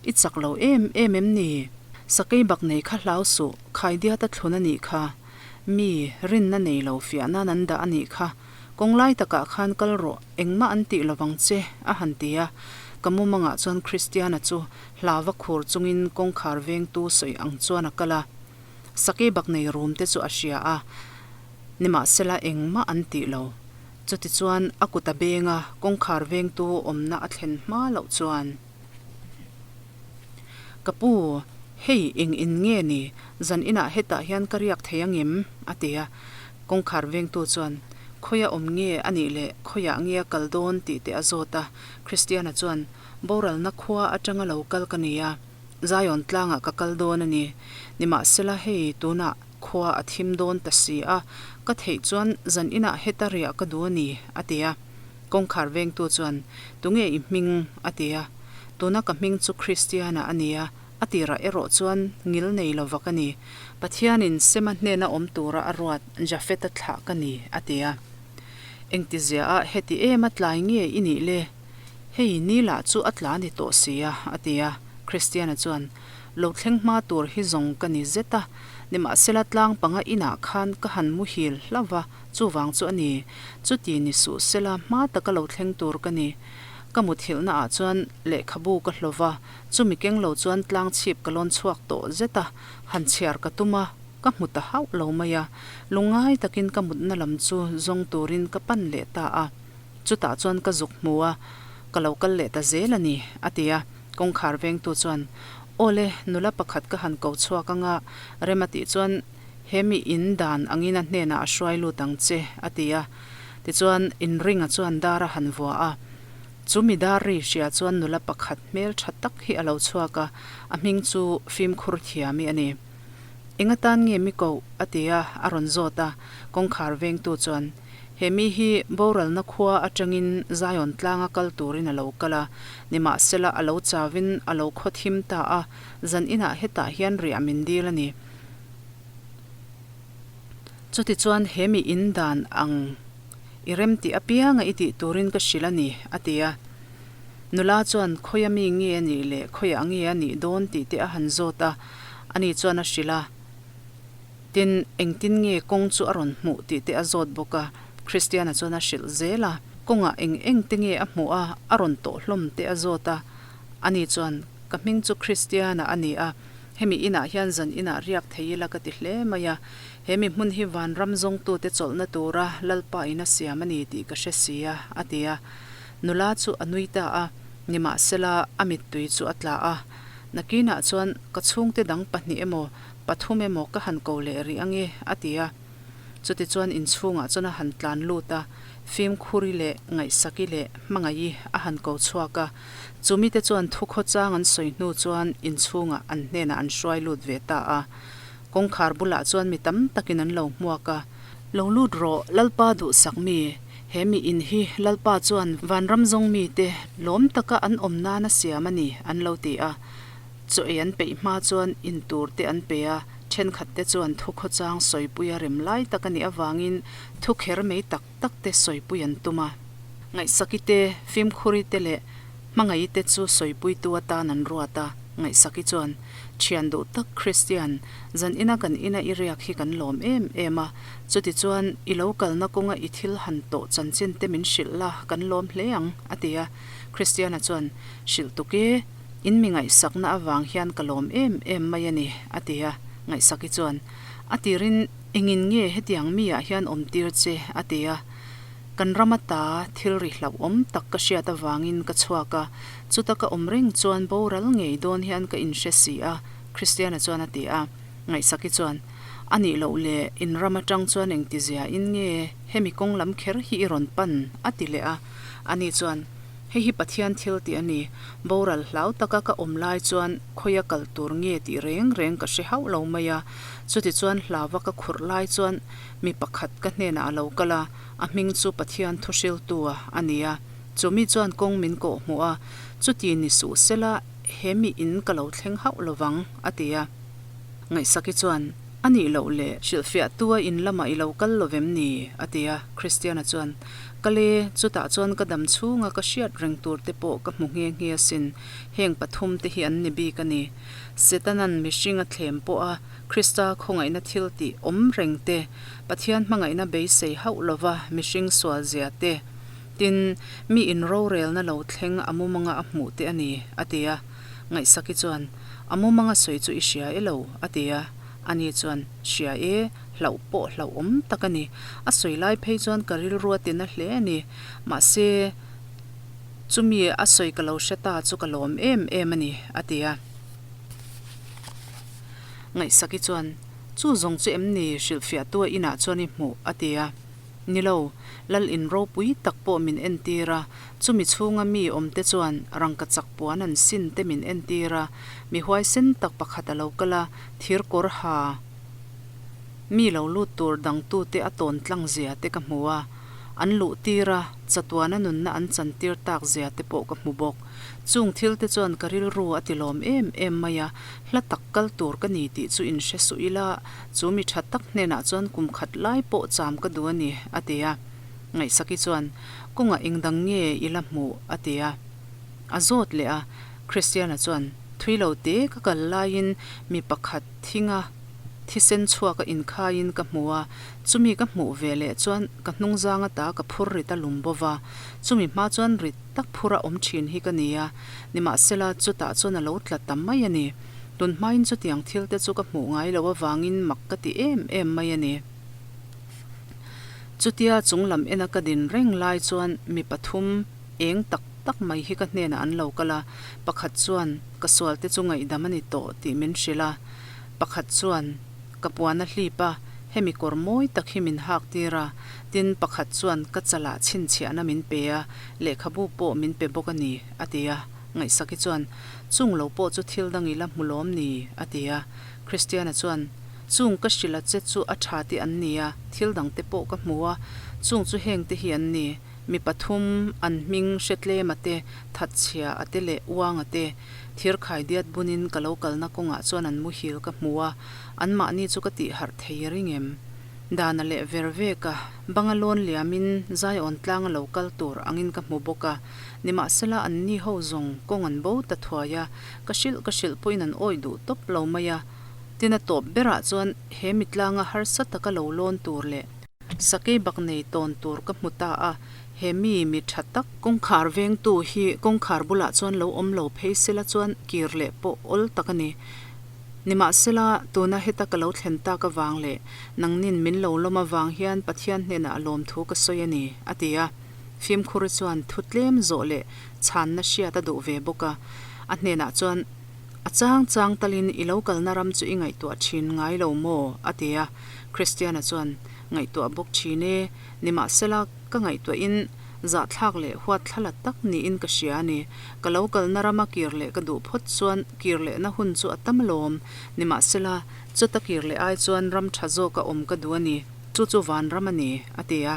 I chak lo em em em ni? Sakei bak nei kha hlau suh, khaidiata thlun a nih kha. Mi, rinna nei lo fiah nan an dah a nih kha. Kawng lai takah khan kal rawh, engmah an tih lovang che, a han ti a. Ka mumangah chuan Kristiana chu hlava khur chungin kawngkhar vengtu sawi ang chuan a kal a. Sakei bak nei rum te chu a hria a, nimahsela engmah an tih lo. Chutichuan a kut a beng a, kawngkhar vengtu awmna a thlen hma loh chuan. Ka pu, hei eng in nge ni? Zan inah hetah hian ka riak thei angem? a ti a. Kawngkhar vengtu chuan, Khawiah awm nge a nih leh khawiah nge a kal dawn tih te a zawt a. Christiana chuan, Boralna khua atanga lo kal ka ni a, Zion tlangah ka kal dawn a ni. Nimahsela hei tunah khua a thim dawn ta si a, ka theih chuan zan inah heta riah ka duh a ni, a ti a. Kawngkhar vengtu chuan, Tunge i hming? a ti a. Tuna ka hming chu Kristiana a ni a, a tirah erawh chuan ngil nei lo vak a ni. Pathianin Sema hnena awm tura a ruat Jafeta thlah ka ni, a ti a. Engtiziaah heti em a tlai nge i nih le? Hei ni lah chu a tla ni tawh si a, a ti a. Kristiana chuan, Lo thleng hma tur hi zawng ka ni zet a, nimahsela tlang panga inah khan ka han muhil hlauh va, chuvang chu a ni. Chuti ni suh sela hma taka lo thleng tur ka ni. Ka muthilhna ah chuan lehkhabu ka hlaw va, chumi keng lo chuan tlang chhip ka lawn chhuak tawh zet a, han chhiar ka tum a, ka hmu ta hauh lo mai a. Lungngai takin ka mutna lam chu zawng turin ka pan leh ta a. Chutah chuan ka zuk hmu a, ka lo kal leh ta zel a ni, a ti a. Kawngkhar vengtu chuan, Aw le, nula pakhat ka han ko chhuak anga, rem a tih chuan he mi in dan angin a hnenah a hruai lut ang che, a ti a. Tichuan, inringa chuan dar a han vua a. Chu mi dar ri hria chuan nula pakhat hmel tha tak hi a lo chhuak a, a hming chu fimkhur thiami a ni. Eng atan nge mi koh? a ti a, a rawn zawt a. Kawngkhar vengtu chuan, He mi hi boralna khua atangin Zion tlanga kal turin a lo kal a, nimahsela a lo chavin a lo khaw thim ta a, zan inah hetah hian riah min dil a ni. Chutichuan he mi in dan ang i rem tih apianga i tih turin ka hrilh a ni, a ti a. Nula chuan khawia mi nge a nih leh khawiah nge a nih dawn tih te a han zawt a, ani chuan a hrilh a. Tin, engtin nge kawng chu a rawn hmuh tih te a zawt bawk a, Christiana chuan a hrilh zel a. Kawngah eng eng te nge a hmuh a, a rawn tawh hlawm te a zawt a. Ani chuan, Ka hming chu Christiana a ni a, hemi inah hian zan inah riak thei ila ka ti hle mai a. He mi hmun hi vanram zawngtute chawlhna tura Lalpa in a siam a ni tih ka hre si a, a ti a. Nula chu a nui ta a, nimahsela a mittui chu a tla a. Nakinah chuan ka chhungte dang pahnih emaw Pathum emaw ka han ko leh rih ange, a ti a. Chutichuan inchhungah chuan a han tlan lut a, Fimkhuri leh Ngaihsaki leh Hmangaih-i a han ko chhuak a. Chumite chuan thukhawchang an sawi hnu chuan inchhungah an hnenah an hruai lut ve ta a. Kawngkhar bulah chuan mi tam takin an lo hmuak a. Lo lut rawh, Lalpa duhsak mi, he mi in hi Lalpa chuan vanram zawng mite lawm taka an awm nana siam a ni, an lo ti a. Chaw ei an peih hma chuan in tur te an pe a, thenkhat te chuan thu khawchang sawipui a rem lai tak a nih avangin thu kher mai tak tak te sawipui an tum a. Ngaihsaki te, Fimkhuri te leh Hmangaih te chu sawipuitu atan an ruat a, Ngaihsaki chuan, Thian duh tak Kristian, zan ina kan ina i riak hi kan lawm em em a, chutichuan i lo kalna kawnga i thil han tawh chanchin te min hrilh la kan lawm hle ang, a ti a. Kristiana chuan, Hrilh tuk e. In mi ngaihsakna avang hian ka lawm em em mai a ni, a ti a. Ngaihsaki chuan, A tirin engin nge hetiang miah hian awm tir che? a ti a. Kan ram ata thil ri hlauhawm tak ka hriat avangin ka chhuak a, chuta ka awm reng chuan boral ngei dawn hian ka inhre si a, Christiana chuan a ti a. Ngaihsaki chuan, A nih loh le, in ram atang chuan engtizia in nge hemi kawng lam kher hi i rawn pan? a ti leh a. Ani chuan. Hei hi Pathian thil tih a ni. Boral hlau taka ka awm lai chuan khawia kal tur nge tih reng reng ka hre hauh lo mai a. Chutichuan hlauva ka khurh lai chuan mi pakhat ka hnenah a lo kal a, a hming chu Pathian thuhriltu a a ni a. Chu mi chuan kawng min kawh hmuh a, chuti ni suh sela he mi in ka lo thleng hauh lovang, a ti a. Ngaihsaki chuan, A nih loh le, hrilhfiahtua in lamah i lo kal lo vem ni? a ti a. Christiana chuan, Kal e, chutah chuan ka dam chhunga ka hriat reng tur te pawh ka hmu nghe nghe asin, heng pathum te hi an ni bik a ni. Setanan mihring a thlem pawh a, Krista khawngaihna thil tih awm reng te, Pathian hmangaihna beisei hauh lova mihring sual zia te, tin, mi in rorelna lo thleng a mumanga a hmuh te a ni, a ti a. Ngaihsaki chuan, A mumanga sawi chu i hria e lo, a ti a. Ani chuan, Hria e, hlauh pawh hlauhawm tak a ni. A sawi lai phei chuan ka rilru a tina hle a ni. Mahse, chumi a sawi ka lo hre ta chu ka lawm em em a ni, a ti a. Ngaihsaki chuan, Chu zawng chu em ni hrilhfiahtua inah chuan i hmuh? a ti a. Ni lo, Lal in ropui tak pawh min entir a, chumi chhunga mi awmte chuan rangkachak puan an sin te min entir a, mi huaisen tak pakhat a lo kal a, thir kawr ha mi lo lut tur dangtute a tawn tlang zia te ka hmu a, an luh tir a, chatuana nunna an chantir tak zia te pawh ka hmu bawk. Chung thil te chuan ka rilru a ti lawm em em mai a, hla tak kal tur ka ni tih chu in hre suh ila, chu mi tha tak hnenah chuan kum khat lai pawh cham ka duh a ni, a ti a. Ngaihsaki chuan, Kawngah eng dang nge i la hmuh? a ti a. A zawt leh a, Christiana chuan, Thui lo te ka kal laiin mi pakhat thinga thisen chhuaka inkhaiin ka hmu a, chumi ka hmuh ve leh chuan ka hnungzang ata ka phur rit a lum bo va, chumi hma chuan rit tak phura awm thin hi ka ni a, nimahsela chutah chuan a lo tla ta mai a ni. Tun hmain chutiang thil te chu ka hmuh ngai loh avangin mak ka ti em em mai a ni. Chutia chung lam ena ka din reng lai chuan mi pathum eng tak tak mai hi ka hnenah an lo kal a, pakhat chuan ka sual te chu ngaihdam a ni tawh tih min hrilh a, pakhat chuan ka puan a hlip a, hemi kawr mawi tak hi min hak tir a, tin pakhat chuan ka chalah chhinchhiahna min pe a, lehkhabu pawh min pe bawk a ni, a ti a. Ngaihsaki chuan, Chung lo pawh chu thil dang i la hmu lawm ni? a ti a. Christiana chuan, Chung ka hrilh a che chu a tha te an ni a, thil dang te pawh ka hmu a, chung chu heng te hi an ni, mi pathum, an hming, Hretlema te, Thatchhia a te leh Uanga te, thirkhai diat bunin ka lo kalna kawngah chuan an muhil ka hmu a, anmahni chu ka tih harh thei ring em? Dana leh ver vek a, banga lawn liamin Zion tlanga lo kal tur angin ka hmu bawk a, nimahsela anni ho zawng kawng an bo ta thuai a, ka hrilh ka hrilh pawhin an awih duh tawp lo mai a. Tin a tawp berah chuan he mi tlanga harsa taka lo lawn tur leh sakei bak nei tawn tur ka hmu ta a, he mi mi tha tak kawngkhar vengtu hi kawngkhar bulah chuan lo awm lo phei sela chuan kir leh pawh awl tak a ni. Nimahsela, tuna heta ka lo thlen tak avang leh nangnin min lo lawm avang hian Pathian hnenah a lawmthu ka sawi a ni, a ti a. Fimkhuri chuan thu tlem zawh leh chhanna hriat a duh ve bawk a, a hnenah chuan, A chang chang talin i lo kalna ram chu i ngaihtuah thin ngai lo maw? a ti a. Christiana chuan, Ngaihtuah bawk thin e, nimahsela ka ngaihtuahin zahthlak leh huatthlala tak niin ka hria a ni. Ka lo kalna rama kir leh ka duh phawt chuan kir lehna hun chu a tam alawm. Nimahsela, chuta kir leh ai chuan ram tha zawka awm ka duh a ni. Chu chu vanram a ni, a ti a.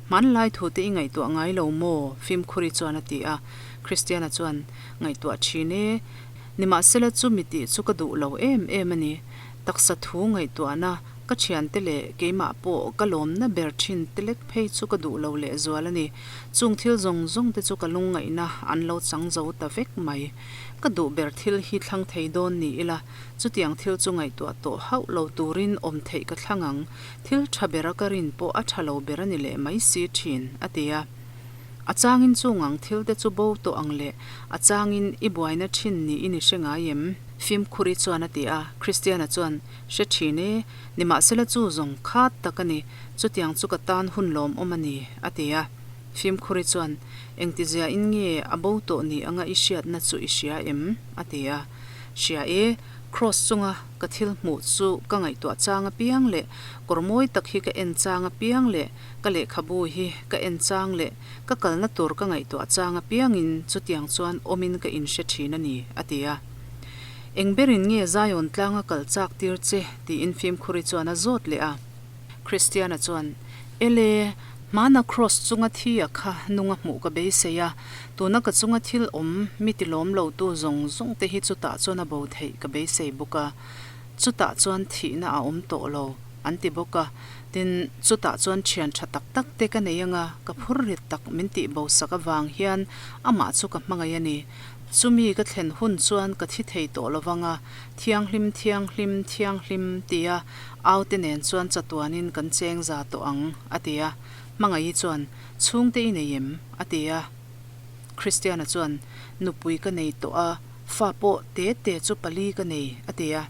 Hmanlai thute i ngaihtuah ngai lo maw? Fimkhuri chuan a ti a. Christiana chuan, Ngaihtuah thin e. Nimahsela chu mi tih chu ka duh lo em em a ni. Taksa thu ngaihtuahna ka thiante leh keimah pawh ka lawmna ber thin te lek phei chu ka duh lo lehzual a ni. Chung thil zawng zawng te chu ka lungngaihna an lo chang zo ta vek mai. Ka duh ber thil hi thlang thei dawn ni ila, chutiang thil chu ngaihtuah tawh hauh lo turin awm theih ka thlang ang. Thil tha bera ka rin pawh a tha lo ber a ni leh mai si thin, a ti a. A changin chung ang thil te chu bo tawh ang le, a changin i buaina thin niin i hre ngai em? Fimkhuri chuan a ti a, Christiana chuan, Hre thin e, nimahsela chu zawng khat tak a ni, chutiang chu ka tan hun lawmawm a ni, a ti a. Fimkhuri chuan, Engtizia in nge a bo tawh ni anga i hriatna chu i hria em? a ti a. Hria e, Kraws chunga ka thil hmuh chu ka ngaihtuah chang apiang leh kawr mawi tak hi ka en chang apiang leh ka lehkhabu hi ka en chang leh ka kalna tur ka ngaihtuah chang apiangin chutiang chuan awmin ka inhre thin a ni, a ti a. Eng berin nge Zion tlanga kal chak tir che? tiin fimkhuri chuan a zawt leh a. Kristiana chuan, Ele, hmana Kraws chunga thi a kha nunga hmuh ka beisei a, tuna ka chunga thil awm mi ti lawm lo tu zawng zawng te hi chutah chuan a bo theih ka beisei bawk a, chutah chuan thihna a awm tawh lo, an ti bawk a. Tin, chutah chuan thian tha tak tak te ka nei anga ka phur rit tak min tih bo sak avang hian amah chu ka hmangaih a ni. Chumi ka thlen hun chuan ka thi thei tawh lo vang a, Thianghlim, thianghlim, thianghlim tia au te nen chuan chatuanin kan cheng za tawh ang, a ti a. Hmangaih chuan, Chhungte i nei em? a ti a. Kristiana chuan, Nupui ka nei tawh a, fa pawh te te chu pali ka nei, a ti a.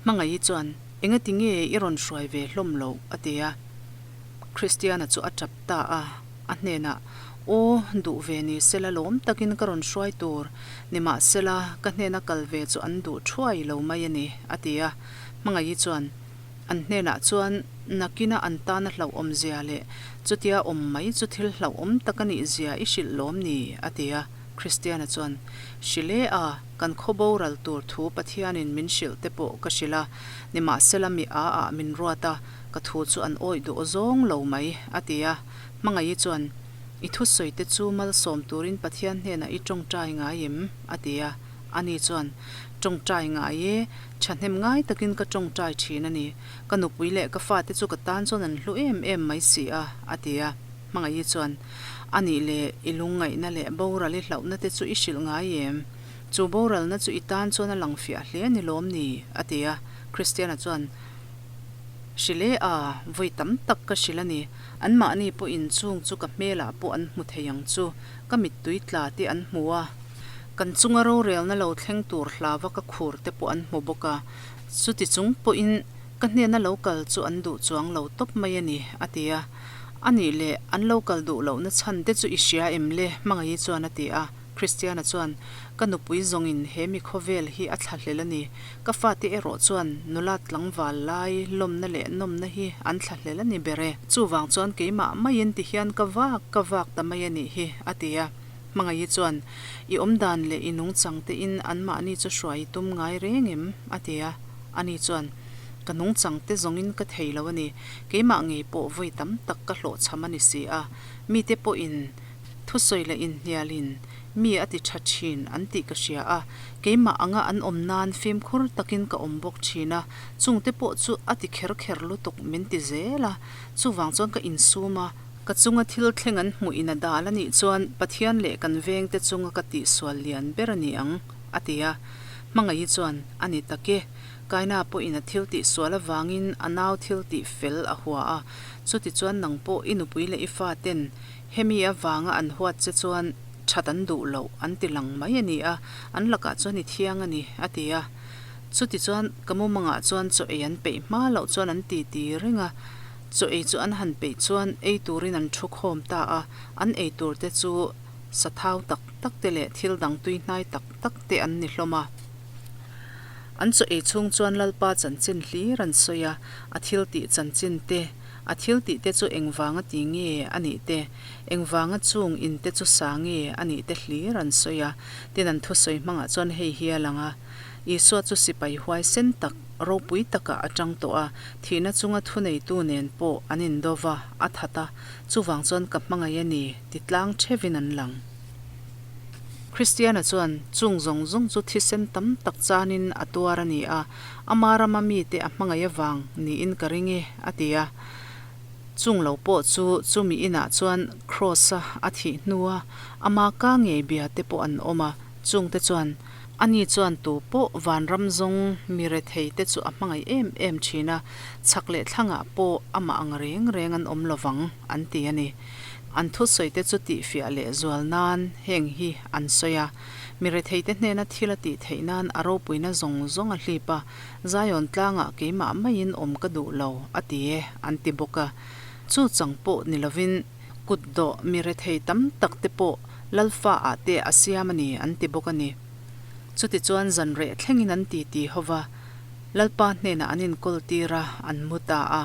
Hmangaih chuan, Engati nge i rawn hruai ve hlawm loh? a ti a. Kristiana chu a tap ta a, a hnenah, Aw, duh ve ni sela lawm takin ka rawn hruai tur, nimahsela ka hnena kal ve chu an duh thuai lo mai a ni, a ti a. Hmangaih chuan, An hnenah chuan nakina an tana hlauhawm zia leh chutia awm mai chu thil hlauhawm tak a nih zia i hrilh lawm ni? a ti a. Kristiana chuan, Hrilh e a, kan khaw boral tur thu Pathianin min hrilh te pawh ka hrilh a, nimahsela mi a ah min ruat a, ka thu chu an awih duh zawng lo mai, a ti a. Hmangaih chuan, I thusawi te chu malsawm turin Pathian hnenah i tawngtai ngai em? a ti a. Ani chuan, Tawngtai ngai e, thahnem ngai takin ka tawngtai thin a ni. Ka nupui leh ka fate chu ka tan chuan an hlu em em mai si a, a ti a. Hmangaih chuan, A nih leh, i lungngaihna leh boral i hlauhna te chu i hrilh ngai em? Chu boralna chu i tan chuan a lang fiah hle a ni lawm ni? a ti a. Kristiana chuan, Hrilh e a, vawi tam tak ka hrilh a ni. Anmahni pawhin chung chu ka hmelah pawh an hmu thei ang chu. Ka mittui tla te an hmu a. Kan chunga rorelna lo thleng tur hlava ka khur te pawh an hmu bawk a. Chuti chung pawhin ka hnena lo kal chu an duh chuang lo tawp mai a ni, a ti a. A nih leh, an lo kal duh lohna chhan te chu i hria em le? Hmangaih chuan a ti a. Kristiana chuan, Ka nupui zawngin he mi khawvel hi a thlahlel a ni. Ka fate erawh chuan nula tlangval lai lawmna leh nawmna hi an thlahlel a ni ber e. Chuvang chuan keimah maiin ti hian ka vak ka vak ta mai a nih hi, a ti a. Hmangaih chuan, I awmdan leh i nungchang tein anmahni chu hruai i tum ngai reng em? a ti a. Ani chuan, Ka nungchang te zawngin ka thei lo a ni. Keimah ngei pawh vawi tam tak ka hlawhchham a ni si a. Mite pawhin Thusawi leh inhnialin mi a ti tha thin an tih ka hria a, keimah anga an awm nan fimkhur takin ka awm bawk thin a, chungte pawh chu a ti kher kher lutuk min ti zel a, chuvang chuan ka insum a, ka chunga thil thleng an hmuh in a dal a nih chuan Pathian leh kan vengte chunga ka tihsual lian ber a ni ang, a ti a. Hmangaih chuan, A ni tak e, Kaina pawhin a thil tihsual avangin a nau thil tih fel a hua a, chutichuan nang pawh i nupui leh i faten Hemi avanga an huat che chuan that an duh loh an ti lang mai a ni a, an lakah chuan i thiang a ni, a ti a. Chuti chuan ka mumangah chuan chaw ei an peih hma loh chuan an ti ti reng a, chaw ei chu an han peih chuan ei turin an thu khawm ta a, an ei tur te chu sathau tak tak te leh thil dang tui hnai tak tak te an ni hlawm a. An chaw ei chhung chuan Lalpa chanchin hlir an sawi a, a thil tih chanchin te, A thil tih te chu engvanga ti nge a nih te, engvanga chung in te chu sa nge a nih te hlir an sawi a. Tin an thusawi hmangah chuan hei hi a lang a, Isua chu sipai huaisen tak, ropui takah a tang tawh a, thihna chunga thuneitu nen pawh an indo va, a that a, chuvang chuan ka hmangaih a ni ti tlang theuhin an lang. Kristiana chuan chung zawng zawng chu thisen tam tak chanin a tuar a ni a, ama rama mite a hmangaih avang niin ka ring e, a ti a. Chung lo pawh chu chumi inah chuan Kraws-a a thih hnua ama ka ngei bia te pawh an awm a, chungte chuan ani chuan tu pawh vanram zawng mi rethei te chu a hmangaih em em thin a, chhak leh thlangah pawh amah ang reng reng an awm lovang, an ti a ni. An thusawi te chu tihfiah leh zual nan heng hi an sawi a, Mi retheite hnena thil a tih theih nan a ropuina zawng zawng a hlip a, Zion tlangah keimah maiin awm ka duh lo, a ti e, an ti bawk a. Chu chang pawh ni lovin kut dawh mi rethei tam tak te pawh Lalfa ah te a siam a ni, an ti bawk a ni. Chutichuan zan reh thlengin an titi ho va. Lalpa hnenah an inkawltir a, an mu ta a.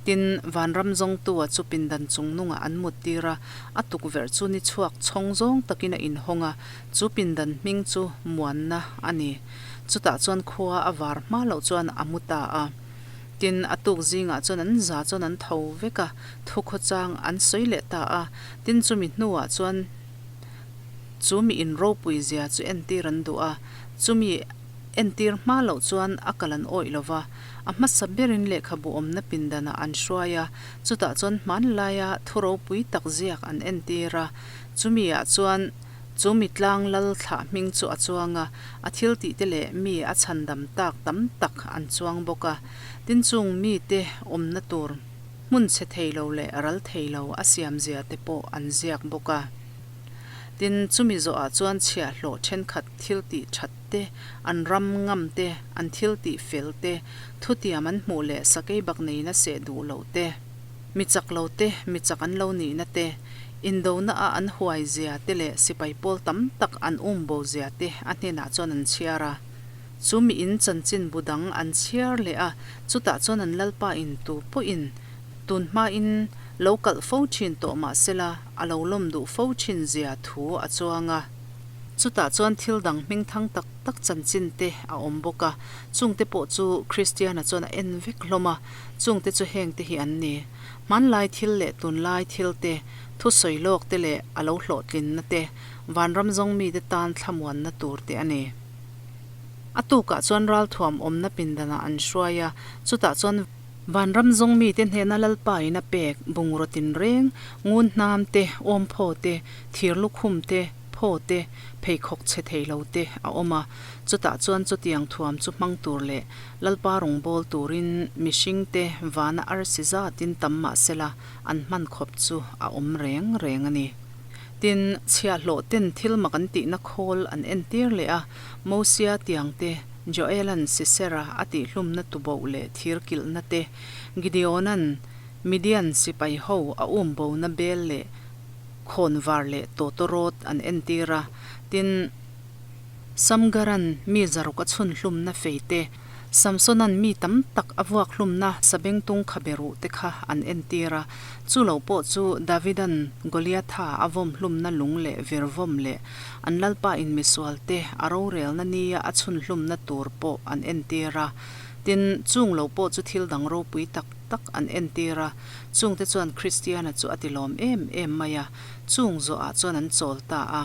Tin, vanram zawngtua chu pindan chungnungah an muttir a, a tukverh chu ni chhuak chhawng zawng takin a inhawng a, chu pindan hming chu Muanna a ni. Chutah chuan khua a var hma loh chuan a mu ta a. Tin, a tuk zingah chuan an za chuan an tho vek a, thukhawchang an sawi leh ta a. Tin, chumi hnuah chuan chu mi inropui zia chu entir an duh a, chumi entir hma loh chuan a kal an awih lo va. A hmasa berin lehkhabu awmna pindanah an hruai a, chutah chuan hmanlaia thu ropui tak ziak an entir a. Chumi-ah chuan chu mi tlang lal thlah hming chu a chuang a, a thil tihte leh mi a chhandam tak tam tak an chuang bawk a. Tin chung mite awmna tur hmun chhe thei lo leh ral thei lo a siamzia te pawh an ziak bawk a. Tin, chumi zawhah chuan chhiahhlawh thenkhat thil tih that te, an ram ngam te, an thil tih fel te, thutiam an hmuh leh sakei bak neina seh duh loh te, mi chak lo te, mi chak an lo nihna te, indona a an huai zia te leh sipai pawl tam tak an um bo zia te a hnenah chuan an chhiar a. Chu mi in chanchin bu dang an chhiar leh a, chutah chuan an lalpa in tu pawhin tun hmain lo kalh fo thin tawh mah sela a lo lawm duh fo thin zia thu a chuang a. Chutah chuan thil dang hming thang tak tak chanchin te a awm bawk a, chungte pawh chu Kristiana chuan a en vek hlawm a, chungte chu hengte hi an ni. Hmanlai thil leh tunlai thil te, thusawi lawk te leh a lo hlawhtlinna te, vanram zawng mite tan thlamuanna tur te a ni. A tukah chuan ralthuam awmna pindanah an hruai a, chutah chuan Vanram zawng mite hnena Lalpa in a pek bungraw tinreng, ngun hnam te, awmphaw te, thir lukhum te, phaw te, pheikhawk chhe thei lo te a awm a. Chutah chuan chutiang thuam chu hmang tur leh Lalpa rawngbâwl turin mihring te vana arsi zatin tam mah sela an hman khawp chu a awm reng reng a ni. Tin, chhiahhlawh ten thil mak an tihna khawl an entir leh a, Mosia tiang te, Joela'n Sisera a tihhlumna tuboh leh thir kilhna te, Gideona'n Midian sipai ho a umbona bel leh khawnvar leh tawtawrawt an entir a, tin, Samgara'n mi zaruk a chhunhlumna fei te, Samsona'n mi tam tak a vuak hlumna sabengtung khabe ruh te kha an entir a, chu lo pawh chu Davida'n Goliatha a vawm hlumna lung leh vir vawm leh an Lalpa in misual te a rorelna nia a chhun hlumna tur pawh an entir a. Tin, chung lo pawh chu thil dang ropui tak tak an entir a, chungte chuan Kristiana chu a tilawm em em mai a, chung zawhah chuan an chawl ta a.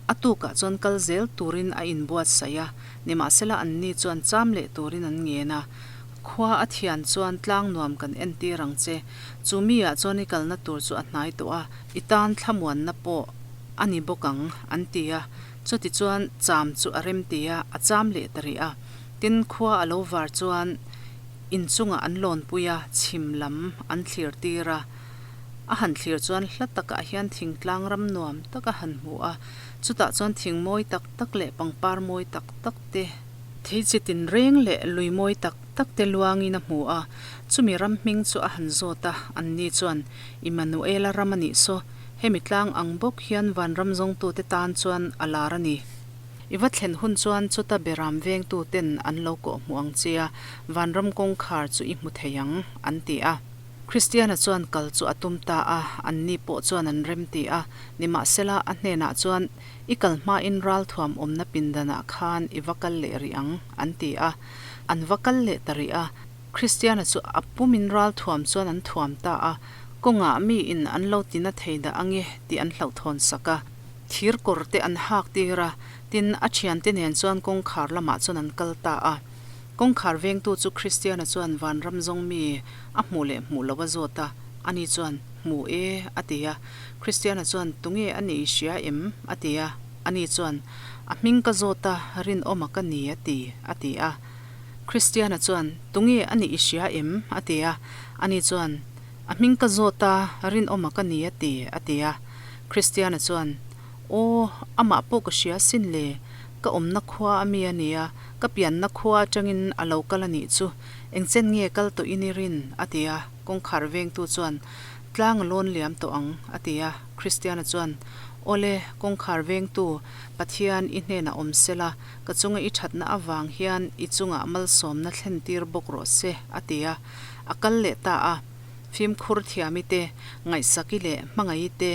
A tukah chuan kal zel turin a inbuatsaih a, nimahsela anni chuan cham leh turin an ngen a. Khua a thian chuan tlang nuam kan entir ang che, chu mi-ah chuan i kalna tur chu a hnai tawh a, i tan thlamuanna pawh a ni bawk ang, an ti a. Chutichuan cham chu a rem ti a, a cham leh ta rih a. Tin, khua a lo var chuan inchungah an lawnpui a, chhim lam an thlir tir a. A han thlir chuan hla takah hian thingtlang ram nuam tak a han hmu a, chutah chuan thing mawi tak tak leh pangpar mawi tak tak te, thei chi tinreng leh lui mawi tak tak te luangin a hmu a, chumi ram hming chu a han zawt a, anni chuan, Immanuela ram a nih saw, hemi tlang ang bawk hian vanram zawngtute tan chuan a lar a ni. I va thlen hun chuan chuta beram vengtuten an lo kawh hmuh ang che a, vanram kawngkhar chu i hmu thei ang, an ti a. Kristiana chuan kal chu a tum ta a, anni pawh chuan an rem ti a. Nimahsela, a hnenah chuan, I kal hmain ralthuam awmna pindanah khan i va kal leh rih ang, an ti a. An va kal leh ta rih a. Kristiana chu a pumin ralthuam chuan an thuam ta a, kawngah miin an lo tina thei dah ange tih an hlauhthawn sak a. Thir kawr te an hak tir a, tin, a thiante nen chuan kawngkhar lamah chuan an kal ta a. Kawngkhar vengtu chu Kristiana chuan vanram zawng mi a hmuh leh hmuh lo a zawt a, ani chuan, Hmu e, a ti a. Kristiana chuan, Tunge a nih i hria em? a ti a. Ani chuan, A hming ka zawt a, rinawma ka ni a ti, a ti a. Kristiana chuan, Tunge a nih i hria em? a ti a. Ani chuan, A hming ka zawt a, rinawma ka ni a ti, a ti a. Kristiana chuan, Aw, amah pawh ka hria sin le, ka awmna khua a mi a nia, ka pianna khua atangin a lo kal a nih chu, engchen nge kal tawh in i rin? a ti a, kawngkhar vengtu chuan, Tlang a lawn liam tawh ang, a ti a, Kristiana chuan, Awle, kawngkhar vengtu, Pathian i hnenah awm sela, ka chunga i thatna avang hian i chungah malsawmna thlentir bawk rawh se, a ti a. A kal leh ta a. Fimkhur thiami te, ngaihsaki leh hmangaih te,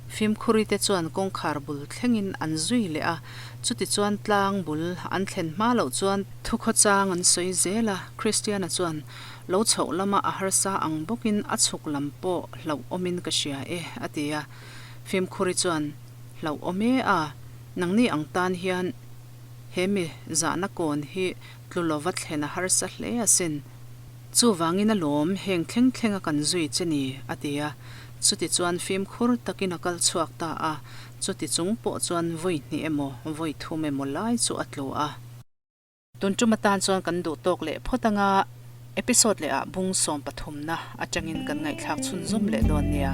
Fimkhuri te chuan kawngkhar bul thlengin an zui leh a, chutichuan tlang bul an thlen hma loh chuan thukhawchang an sawi zel a, Christiana chuan lo chhoh lama a harsa ang bawkin a chhuk lam pawh hlauhawmin ka hria e a ti a, Fimkhuri chuan hlauhawm e a, nangni ang tan hian he mi zahna kawn hi tlu lova thlen a harsa hle asin. Chuvangin a lawm, heng thleng thleng a kan zui che ni, a ti a. Chuti chuan fimkhur takin a kal chhuak ta a, chuti chung pawh chuan vawi hnih emaw, vawi thum emaw lai chu a tlu a. Tun tum atan chuan kan duh tawk leh phawt anga episode leh ah bung sawm pathumna atangin kan ngaihthlak chhunzawm leh dawn nia.